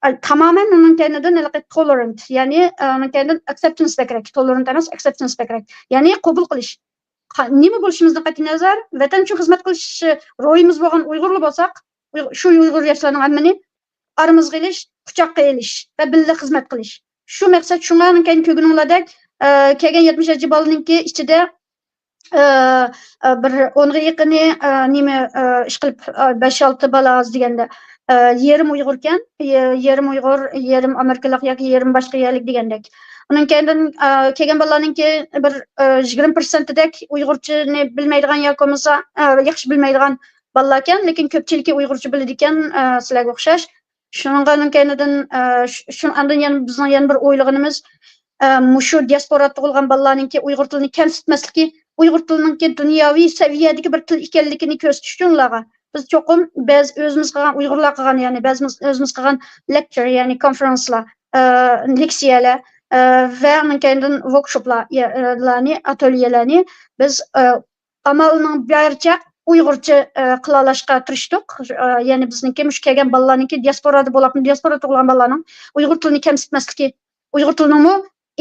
ئە، تامامەن ئۇنىڭ كەينىدىن ھېلىقى تولېرانت، يەنى، ئە، ئۇنىڭ كەينىدىن ئاكسېپتانس بەكرەك، تولېرانت ئەمەس، ئاكسېپتانس بەكرەك. يەنى قوبۇل قىلىش. قا-، نېمە بولۇشىمىزدىن قەتئىينەزەر، ۋەتەن ئۈچۈن خىزمەت قىلىش روھىمىز بولغان ئۇيغۇرلار بولساق، ئۇيغ-، شۇ ئۇيغۇر ياشلارنىڭ ھەممىنى ئارىمىزغا ئېلىش، قۇچاققا ئېلىش ۋە بىللە خىزمەت قىلىش. شۇ مەقسەت. شۇڭا كەينى كۆرگىنىڭلاردەك، ئە، كەلگەن يەتمىش نەچچە بالىنىڭكى ئىچىدە، ئە، ئە، بىر ئونغا يېقىنى، ئە، نېمە، ئە، ئىشقىلىپ، ئە، بەش-ئالتە بالا ئاز دېگەندە، ئە، يېرىم ئۇيغۇركەن، يېرىم ئۇيغۇر، يېرىم ئامېرىكىلىق ياكى يېرىم باشقا يەرلىك دېگەندەك. ئۇنىڭ كەينىدىن، ئە، كەلگەن بالىلارنىڭكى بىر، ئە، يىگىرمە پىرسەنتىدەك ئۇيغۇرچىنى بىلمەيدىغان ياكى بولمىسا، ئە، ياخشى بىلمەيدىغان بالىلاركەن، لېكىن كۆپچىلىكى ئۇيغۇرچە بىلىدىكەن، ئە، سىلەرگە ئوخشاش. شۇنىڭغا ئاندىن كەينىدىن، ئە، شۇ-، شۇ-، ئاندىن يەنە بىزنىڭ يەنە بىر ئويلىغىنىمىز، ئە، مۇشۇ دىياسپورادا تۇغۇلغان بالىلارنىڭكى ئۇيغۇر تىلىنى كەمسىتمەسلىكى، ئۇيغۇر تىلىنىڭكى دۇنياۋى سەۋىيەدىكى بىر تىل ئىكەنلىكىنى كۆرسىتىش ئۈچۈن ئۇلارغا. بىز چوقۇم بەزى ئۆزىمىز قىلغان، ئۇيغۇرلار قىلغان، يەنى بەزىمىز ئۆزىمىز قىلغان لېكتۇر، يەنى كونفېرانسلار، ئە، لېكسىيەلەر، ئە، ۋە ئۇنىڭ كەينىدىن ۋوركشوپلار، يە-، ئە، لارنى، ئاتېليېلەرنى بىز، ئە، ئامالنىڭ بارىچە ئۇيغۇرچە، ئە، قىلالاشقا تىرىشتۇق. ئە، يەنى بىزنىڭكى مۇشۇ كەلگەن بالىلارنىڭكى دىياسپورادا بولۇپمۇ، دىياسپورادا تۇغۇلغان بالىلارنىڭ ئۇيغۇر تىلىنى كەمسىتمەسلىكى، ئۇيغۇر تىلىنىڭمۇ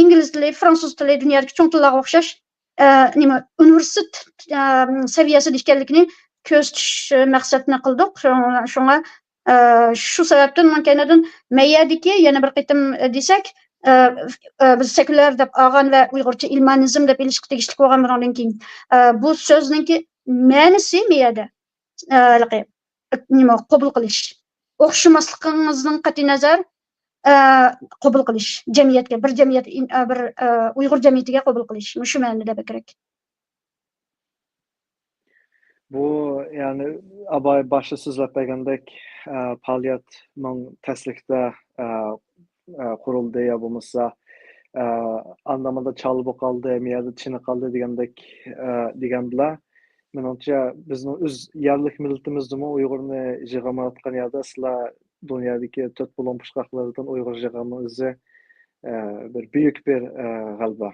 ئىنگلىز تىلى، فرانسۇز تىلى دۇنيادىكى چوڭ تىللارغا ئوخشاش، ئە، نېمە، ئۇنىۋېرسىتېت، ئە، سەۋىيەسىدە ئىكەنلىكىنى كۆرسىتىش مەقسەتنى قىلدۇق. شۇڭ-، شۇڭا، ئە، شۇ سەۋەبتىن مەن كەينىدىن مەيەدىكى يەنە بىر قېتىم دېسەك، ئە، ئە، بىز سېكۇلار دەپ ئالغان ۋە ئۇيغۇرچە ئىلمانىزم دەپ ئېلىشقا تېگىشلىك بولغان بۇنىڭدىن كېيىن. ئە، بۇ سۆزنىڭكى مەنىسى مەيەدە، ئە، ھېلىقى، نېمە، قوبۇل قىلىش. ئوخشىماسلىقىڭىزدىن قەتئىينەزەر، ئە، قوبۇل قىلىش. جەمئىيەتكە، بىر جەمئىيەت، ئىن-، ئە، بىر، ئە، ئۇيغۇر جەمئىيىتىگە قوبۇل قىلىش. مۇشۇ مەنىدە بەكرەك. بۇ، يەنى، ئاباي باشتا سۆزلەپ بەرگەندەك، ئە، پائالىيەت مىڭ تەسلىكتە، ئە، ئە، قۇرۇلدى يا بولمىسا، ئە، ئاندا-ماندا چالا بولۇپ قالدى، مەيەدە چېنىقىپ قالدى دېگەندەك، ئە، دېگەندىلا. مېنىڭچە، بىزنىڭ ئۆز يەرلىك مىللىتىمىزدىمۇ ئۇيغۇرنى يىغالمايۋاتقان يەردە سىلەر دۇنيادىكى تۆت بۇلۇڭ پۇچقاقلىرىدىن ئۇيغۇر يىغقاننىڭ ئۆزى، ئە، بىر بۈيۈك بىر، ئە، غەلىبە.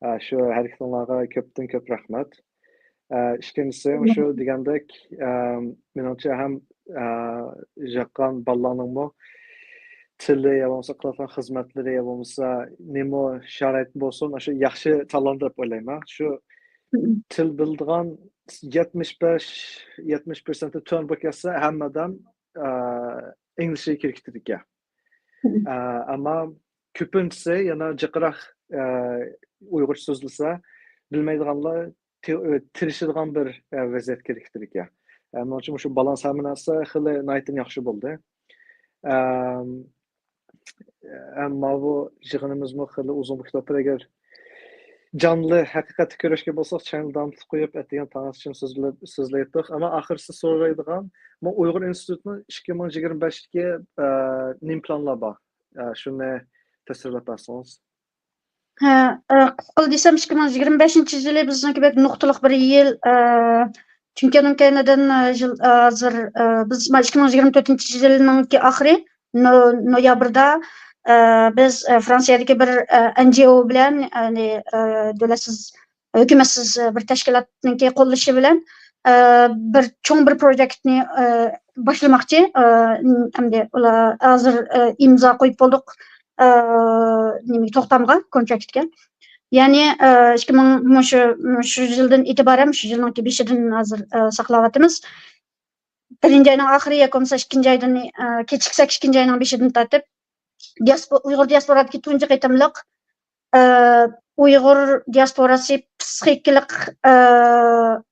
ئە، شۇ ھەرىكىتىڭلارغا كۆپتىن كۆپ رەھمەت. ئە، ئىككىنچىسى، مۇشۇ دېگەندەك، ئە، مېنىڭچە ھەم، ئە، يىغقان بالىلارنىڭمۇ تىلى يا بولمىسا قىلىۋاتقان خىزمەتلىرى يا بولمىسا نېمە شارائىت بولسۇن، شۇ ياخشى تاللىدى دەپ ئويلايمەن. شۇ تىل بىلىدىغان يەتمىش بەش، يەتمىش پىرسەنتتىن تۆۋەن بولۇپ كەتسە، ھەممە ئادەم، ئە، ئىنگلىزچە كىرىكتۈرىدىكەن. ئە، ئەمما كۆپىنچىسى يەنە جىقراق، ئە، ئۇيغۇرچە سۆزلىسە، بىلمەيدىغانلار تى-، ئە، تىرىشىدىغان بىر، ئە، ۋەزىيەت كىرىكتۈرىدىكەن. ئە، مېنىڭچە مۇشۇ بالانس ھەممە نەرسە خېلى ناھايىتى ياخشى بولدى. ئەم، ئەمما بۇ يىغىنىمىزمۇ خېلى ئۇزۇن بولۇپ كېتىۋاتىدۇ. ئەگەر جانلى ھەقىقەتتە كۆرۈشكەن بولساق، چاينى داۋاملىق قويۇپ، ئەتىگەن تاڭغىچە سۆزلەپ، سۆزلەيتتۇق. ئەمما ئاخىرسى سورايدىغان، بۇ ئۇيغۇر ئىنستىتۇتىنىڭ ئىككى مىڭ يىگىرمە بەشتىكى، ئە، نېمە پىلانلار بار؟ ئە، شۇنى تەسۋىرلەپ بەرسىڭىز. ھە، ئە، قىسقىلا دېسەم، ئىككى مىڭ يىگىرمە بەشىنچى يىلى بىزنىڭكى بەك نۇقتىلىق بىر يىل، ئە، چۈنكى ئۇنىڭ كەينىدىن، ئە، يىل، ئە، ھازىر، ئە، بىز مانا ئىككى مىڭ يىگىرمە تۆتىنچى يىلنىڭكى ئاخىرى، نو-، نويابىردا، ئە، بىز، ئە، فرانسىيەدىكى بىر، ئە، ئېن جى ئو بىلەن، يەنى، ئە، دۆلەتسىز، ھۆكۈمەتسىز، ئە، بىر تەشكىلاتنىڭكى قوللىشى بىلەن، ئە، بىر چوڭ بىر پروجېكتنى، ئە، باشلىماقچى. ئە، ئەمدى ئۇلار ھازىر، ئە، ئىمزا قويۇپ بولدۇق، ئە، نېمىگە، توختامغا، كونتراكتكە. يەنى، ئە، ئىككى مىڭ، مۇشۇ، مۇشۇ يىلدىن ئېتىبارەن، مۇشۇ يىلنىڭكى بېشىدىن ھازىر، ئە، ساقلاۋاتىمىز. بىرىنچى ئاينىڭ ئاخىرى ياكى بولمىسا ئىككىنچى ئايدىن، ئە، كېچىكسەك ئىككىنچى ئاينىڭ بېشىدىن تارتىپ، دىياسپو-، ئۇيغۇر دىياسپورادىكى تۇنجى قېتىملىق، ئە، ئۇيغۇر دىياسپوراسى پسىخىكىلىق، ئە،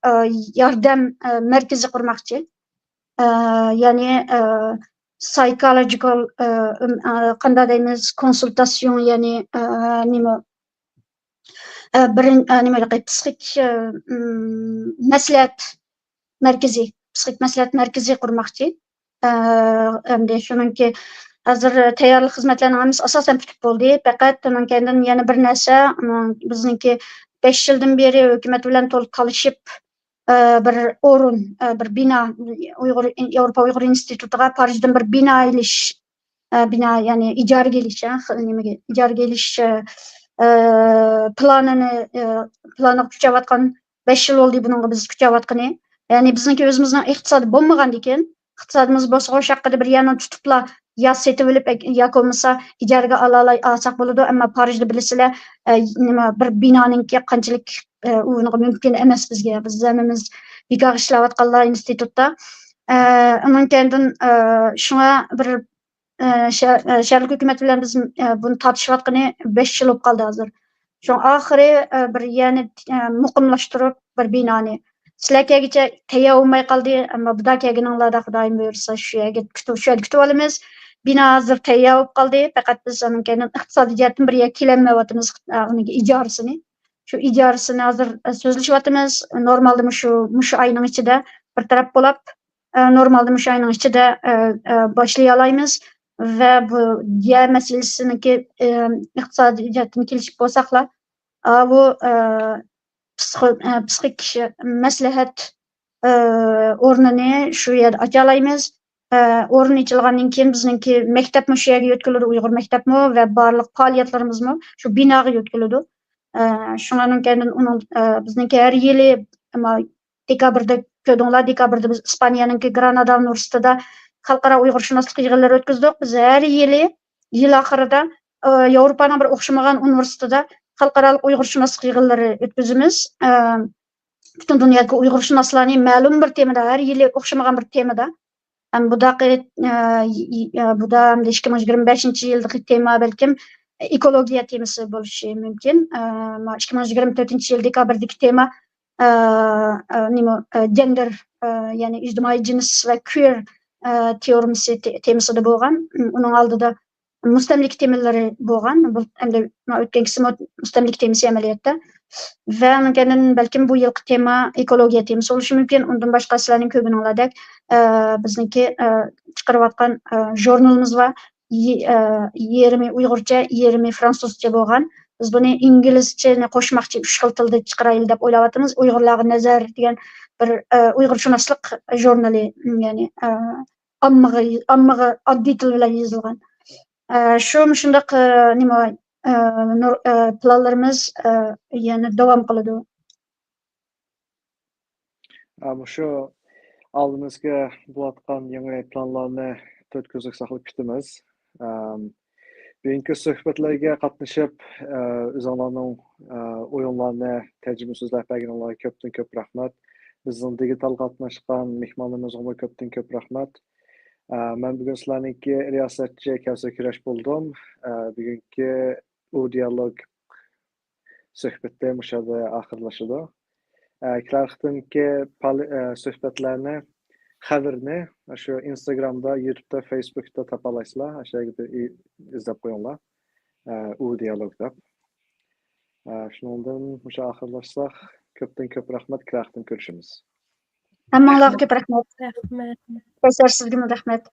ئە، ياردەم، ئە، مەركىزى قۇرماقچى. ئە، يەنى، ئە، سايكولوگىكال، ئە، ئىم-، ئە، قانداق دەيمىز، كونسۇلتاسيون، يەنى، ئە، نېمە، ئە، بىرىن-، ئە، نېمە، پسىخىك، ئە، ئىم، مەسلىھەت مەركىزى، پسىخىك مەسلىھەت مەركىزى قۇرماقچى. ئە، ئەمدى شۇنىڭكى ھازىر تەييارلىق خىزمەتلەرنىڭ ھەممىسى ئاساسەن پۈتۈپ بولدى. پەقەت ئۇنىڭ كەينىدىن يەنە بىر نەرسە، ئۇنىڭ بىزنىڭكى بەش يىلدىن بېرى ھۆكۈمەت بىلەن تولۇق تالىشىپ، ئە، بىر ئورۇن، ئە، بىر بىنا، ئۇيغۇر، ياۋروپا ئۇيغۇر ئىنستىتۇتىغا پارىژدىن بىر بىنا ئېلىش، ئە، بىنا، يەنى ئىجارىگە ئېلىش، ئە، خ-، نېمىگە، ئىجارىگە ئېلىش، ئە، ئە، پىلانىنى، ئە، پىلانىغا كۈچەۋاتقان بەش يىل بولدى بۇنىڭغا بىز كۈچەۋاتقىنى. يەنى بىزنىڭكى ئۆزىمىزنىڭ ئىقتىسادى بولمىغاندىكىن، ئىقتىسادىمىز بولسا ئوشۇ ھەققىدە بىر يەرنى تۇتۇپلا يا سېتىۋېلىپ، ياكى بولمىسا ئىجارىگە ئالالاي ئالساق بولىدۇ. ئەمما پارىژدا بىلىسىلەر، ئە، نېمە، بىر بىنانىڭكى قانچىلىك، ئە، ئۇنىڭغا مۇمكىن ئەمەس بىزگە. بىز ھەممىمىز بىكارغا ئىشلەۋاتقانلار ئىنستىتۇتتا. ئە، ئۇنىڭ كەينىدىن، ئە، شۇڭا بىر، ئە، شە-، ئە، شەھەرلىك ھۆكۈمەت بىلەن بىز، ئە، بۇنى تارتىشىۋاتقىنى بەش يىل بولۇپ قالدى ھازىر. شۇڭا ئاخىرى، ئە، بىر يەرنى، ئە، مۇقىملاشتۇرۇپ، بىر بىنانى. سىلەر كەلگۈچە تەييار بولماي قالدى، ئەمما بۇدا كەلگىنىڭلاردا خۇدايىم بۇيرۇسا شۇ يەرگە كۈتۈپ، شۇ يەردە كۈتۈۋالىمىز. بىنا ھازىر تەييار بولۇپ قالدى، پەقەت بىز ئۇنىڭ كەينىدىن ئىقتىسادىي جەھەتتىن بىر يەرگە كېلەلمەيۋاتىمىز، ئە، ئۇنىڭ ئىجارىسىنى. شۇ ئىجارىسىنى ھازىر، ئە، سۆزلىشىۋاتىمىز. نورمالدا مۇشۇ، مۇشۇ ئاينىڭ ئىچىدە بىر تەرەپ بولاپ، ئە، نورمالدا مۇشۇ ئاينىڭ ئىچىدە، ئە، ئە، باشلىيالايمىز ۋە بۇ يەر مەسىلىسىنىڭكى، ئە، ئىقتىسادىي جەھەتتىن كېلىشىپ بولساقلا، ئاۋۇ، ئە، پسىخو-، ئە، پسىخىك مەسلىھەت، ئە، ئورنىنى شۇ يەردە ئاچالايمىز. ئورۇن ئېچىلغاندىن كېيىن بىزنىڭكى مەكتەپمۇ شۇ يەرگە يۆتكىلىدۇ، ئۇيغۇر مەكتەپمۇ ۋە بارلىق پائالىيەتلىرىمىزمۇ شۇ بىناغا يۆتكىلىدۇ. شۇنىڭدىن كېيىن ئۇنىڭ، بىزنىڭكى ھەر يىلى، ئەمما دېكابىردا، كۆردۈڭلار، دېكابىردا بىز ئىسپانىيەنىڭكى گرانادا ئۇنىۋېرسىتېتىدا خەلقئارا ئۇيغۇرشۇناسلىق يىغىنلىرى ئۆتكۈزدۇق. بىز ھەر يىلى يىل ئاخىرىدا، ياۋروپانىڭ بىر ئوخشىمىغان ئۇنىۋېرسىتېتىدا خەلقئارالىق ئۇيغۇرشۇناسلىق يىغىنلىرى ئۆتكۈزىمىز. پۈتۈن دۇنيادىكى ئۇيغۇرشۇناسلارنى مەلۇم بىر تېمىدا، ھەر يىلى ئوخشىمىغان بىر تېمىدا. ھەم بۇداقى، ئە، ي-، ي-، ئە، بۇدا ئەمدى ئىككى مىڭ يىگىرمە بەشىنچى يىلدىكى تېما بەلكىم ئېكولوگىيە تېمىسى بولۇشى مۇمكىن. ئە، ما ئىككى مىڭ يىگىرمە تۆتىنچى يىل دېكابىردىكى تېما، ئە، ئە، نېمە، ئە، جېندېر، ئە، يەنى ئىجتىمائىي جىنس ۋە كۇير، ئە، تېئورېمىسى تې-، تېمىسىدا بولغان. ئۇنىڭ ئالدىدا مۇستەملىكە تېمىلىرى بولغان. بۇ ئەمدى مانا ئۆتكەنكىسىمۇ مۇستەملىكە تېمىسى ئەمەلىيەتتە. ۋە ئۇنىڭ كەينىدىن بەلكىم بۇ يىلقى تېما ئېكولوگىيە تېمىسى بولۇشى مۇمكىن. ئۇندىن باشقا سىلەرنىڭ كۆرگىنىڭلاردەك، ئە، بىزنىڭكى، ئە، چىقىرىۋاتقان، ئە، ژۇرنىلىمىز بار. يې-، ئە، يېرىمى ئۇيغۇرچە، يېرىمى فرانسۇزچە بولغان. بىز بۇنى ئىنگلىزچىنى قوشماقچى، ئۈچ خىل تىلدا چىقىرايلى دەپ ئويلاۋاتىمىز. ئۇيغۇرلارغا نەزەر دېگەن بىر، ئە، ئۇيغۇرشۇناسلىق ژۇرنىلى، يەنى، ئە، ئاممىغا، ئاممىغا ئاددىي تىل بىلەن يېزىلغان. ئە، شۇ مۇشۇنداق، ئە، نېمە، ئە، نۇر-، ئە، پىلانلىرىمىز، ئە، يەنە داۋام قىلىدۇ. ئە، مۇشۇ ئالدىمىزغا بولۇۋاتقان يېڭى پىلانلارنى تۆت كۆزلۈك ساقلاپ كۈتىمىز. ئەم، بۈگۈنكى سۆھبەتلەرگە قاتنىشىپ، ئە، ئۆزۈڭلارنىڭ، ئە، ئويۇنلارنى، تەرجىمە سۆزلەپ بەرگىنىڭلارغا كۆپتىن كۆپ رەھمەت. بىزنىڭ دىجىتال قاتناشقان مېھمانلىرىمىزغىمۇ كۆپتىن كۆپ رەھمەت. ئە، مەن بۈگۈن سىلەرنىڭكى رىياسەتچى كەۋسەر كۈرەش بولدۇم. ئە، بۈگۈنكى ئۇ دىيالوگ سۆھبىتى مۇشۇ يەردە ئاخىرلىشىدۇ. ئە، كېلەر قېتىمقى پال-، ئە، سۆھبەتلەرنى، خەۋىرىنى شۇ ئىنستاگرامدا، يۇتۇبتا، فېيسبۇكتا تاپالايسىلەر. ئاشۇ يەرگە بىر ئى-، ئىزدەپ قويۇڭلار. ئە، ئۇ دىيالوگ دەپ. ئە، شۇنىڭدىن مۇشۇ ئاخىرلاشساق، كۆپتىن كۆپ رەھمەت، كېلەر قېتىم كۆرۈشىمىز. ھەممىڭلارغا كۆپ رەھمەت. رەھمەت. قەيسەر، سىزگىمۇ رەھمەت.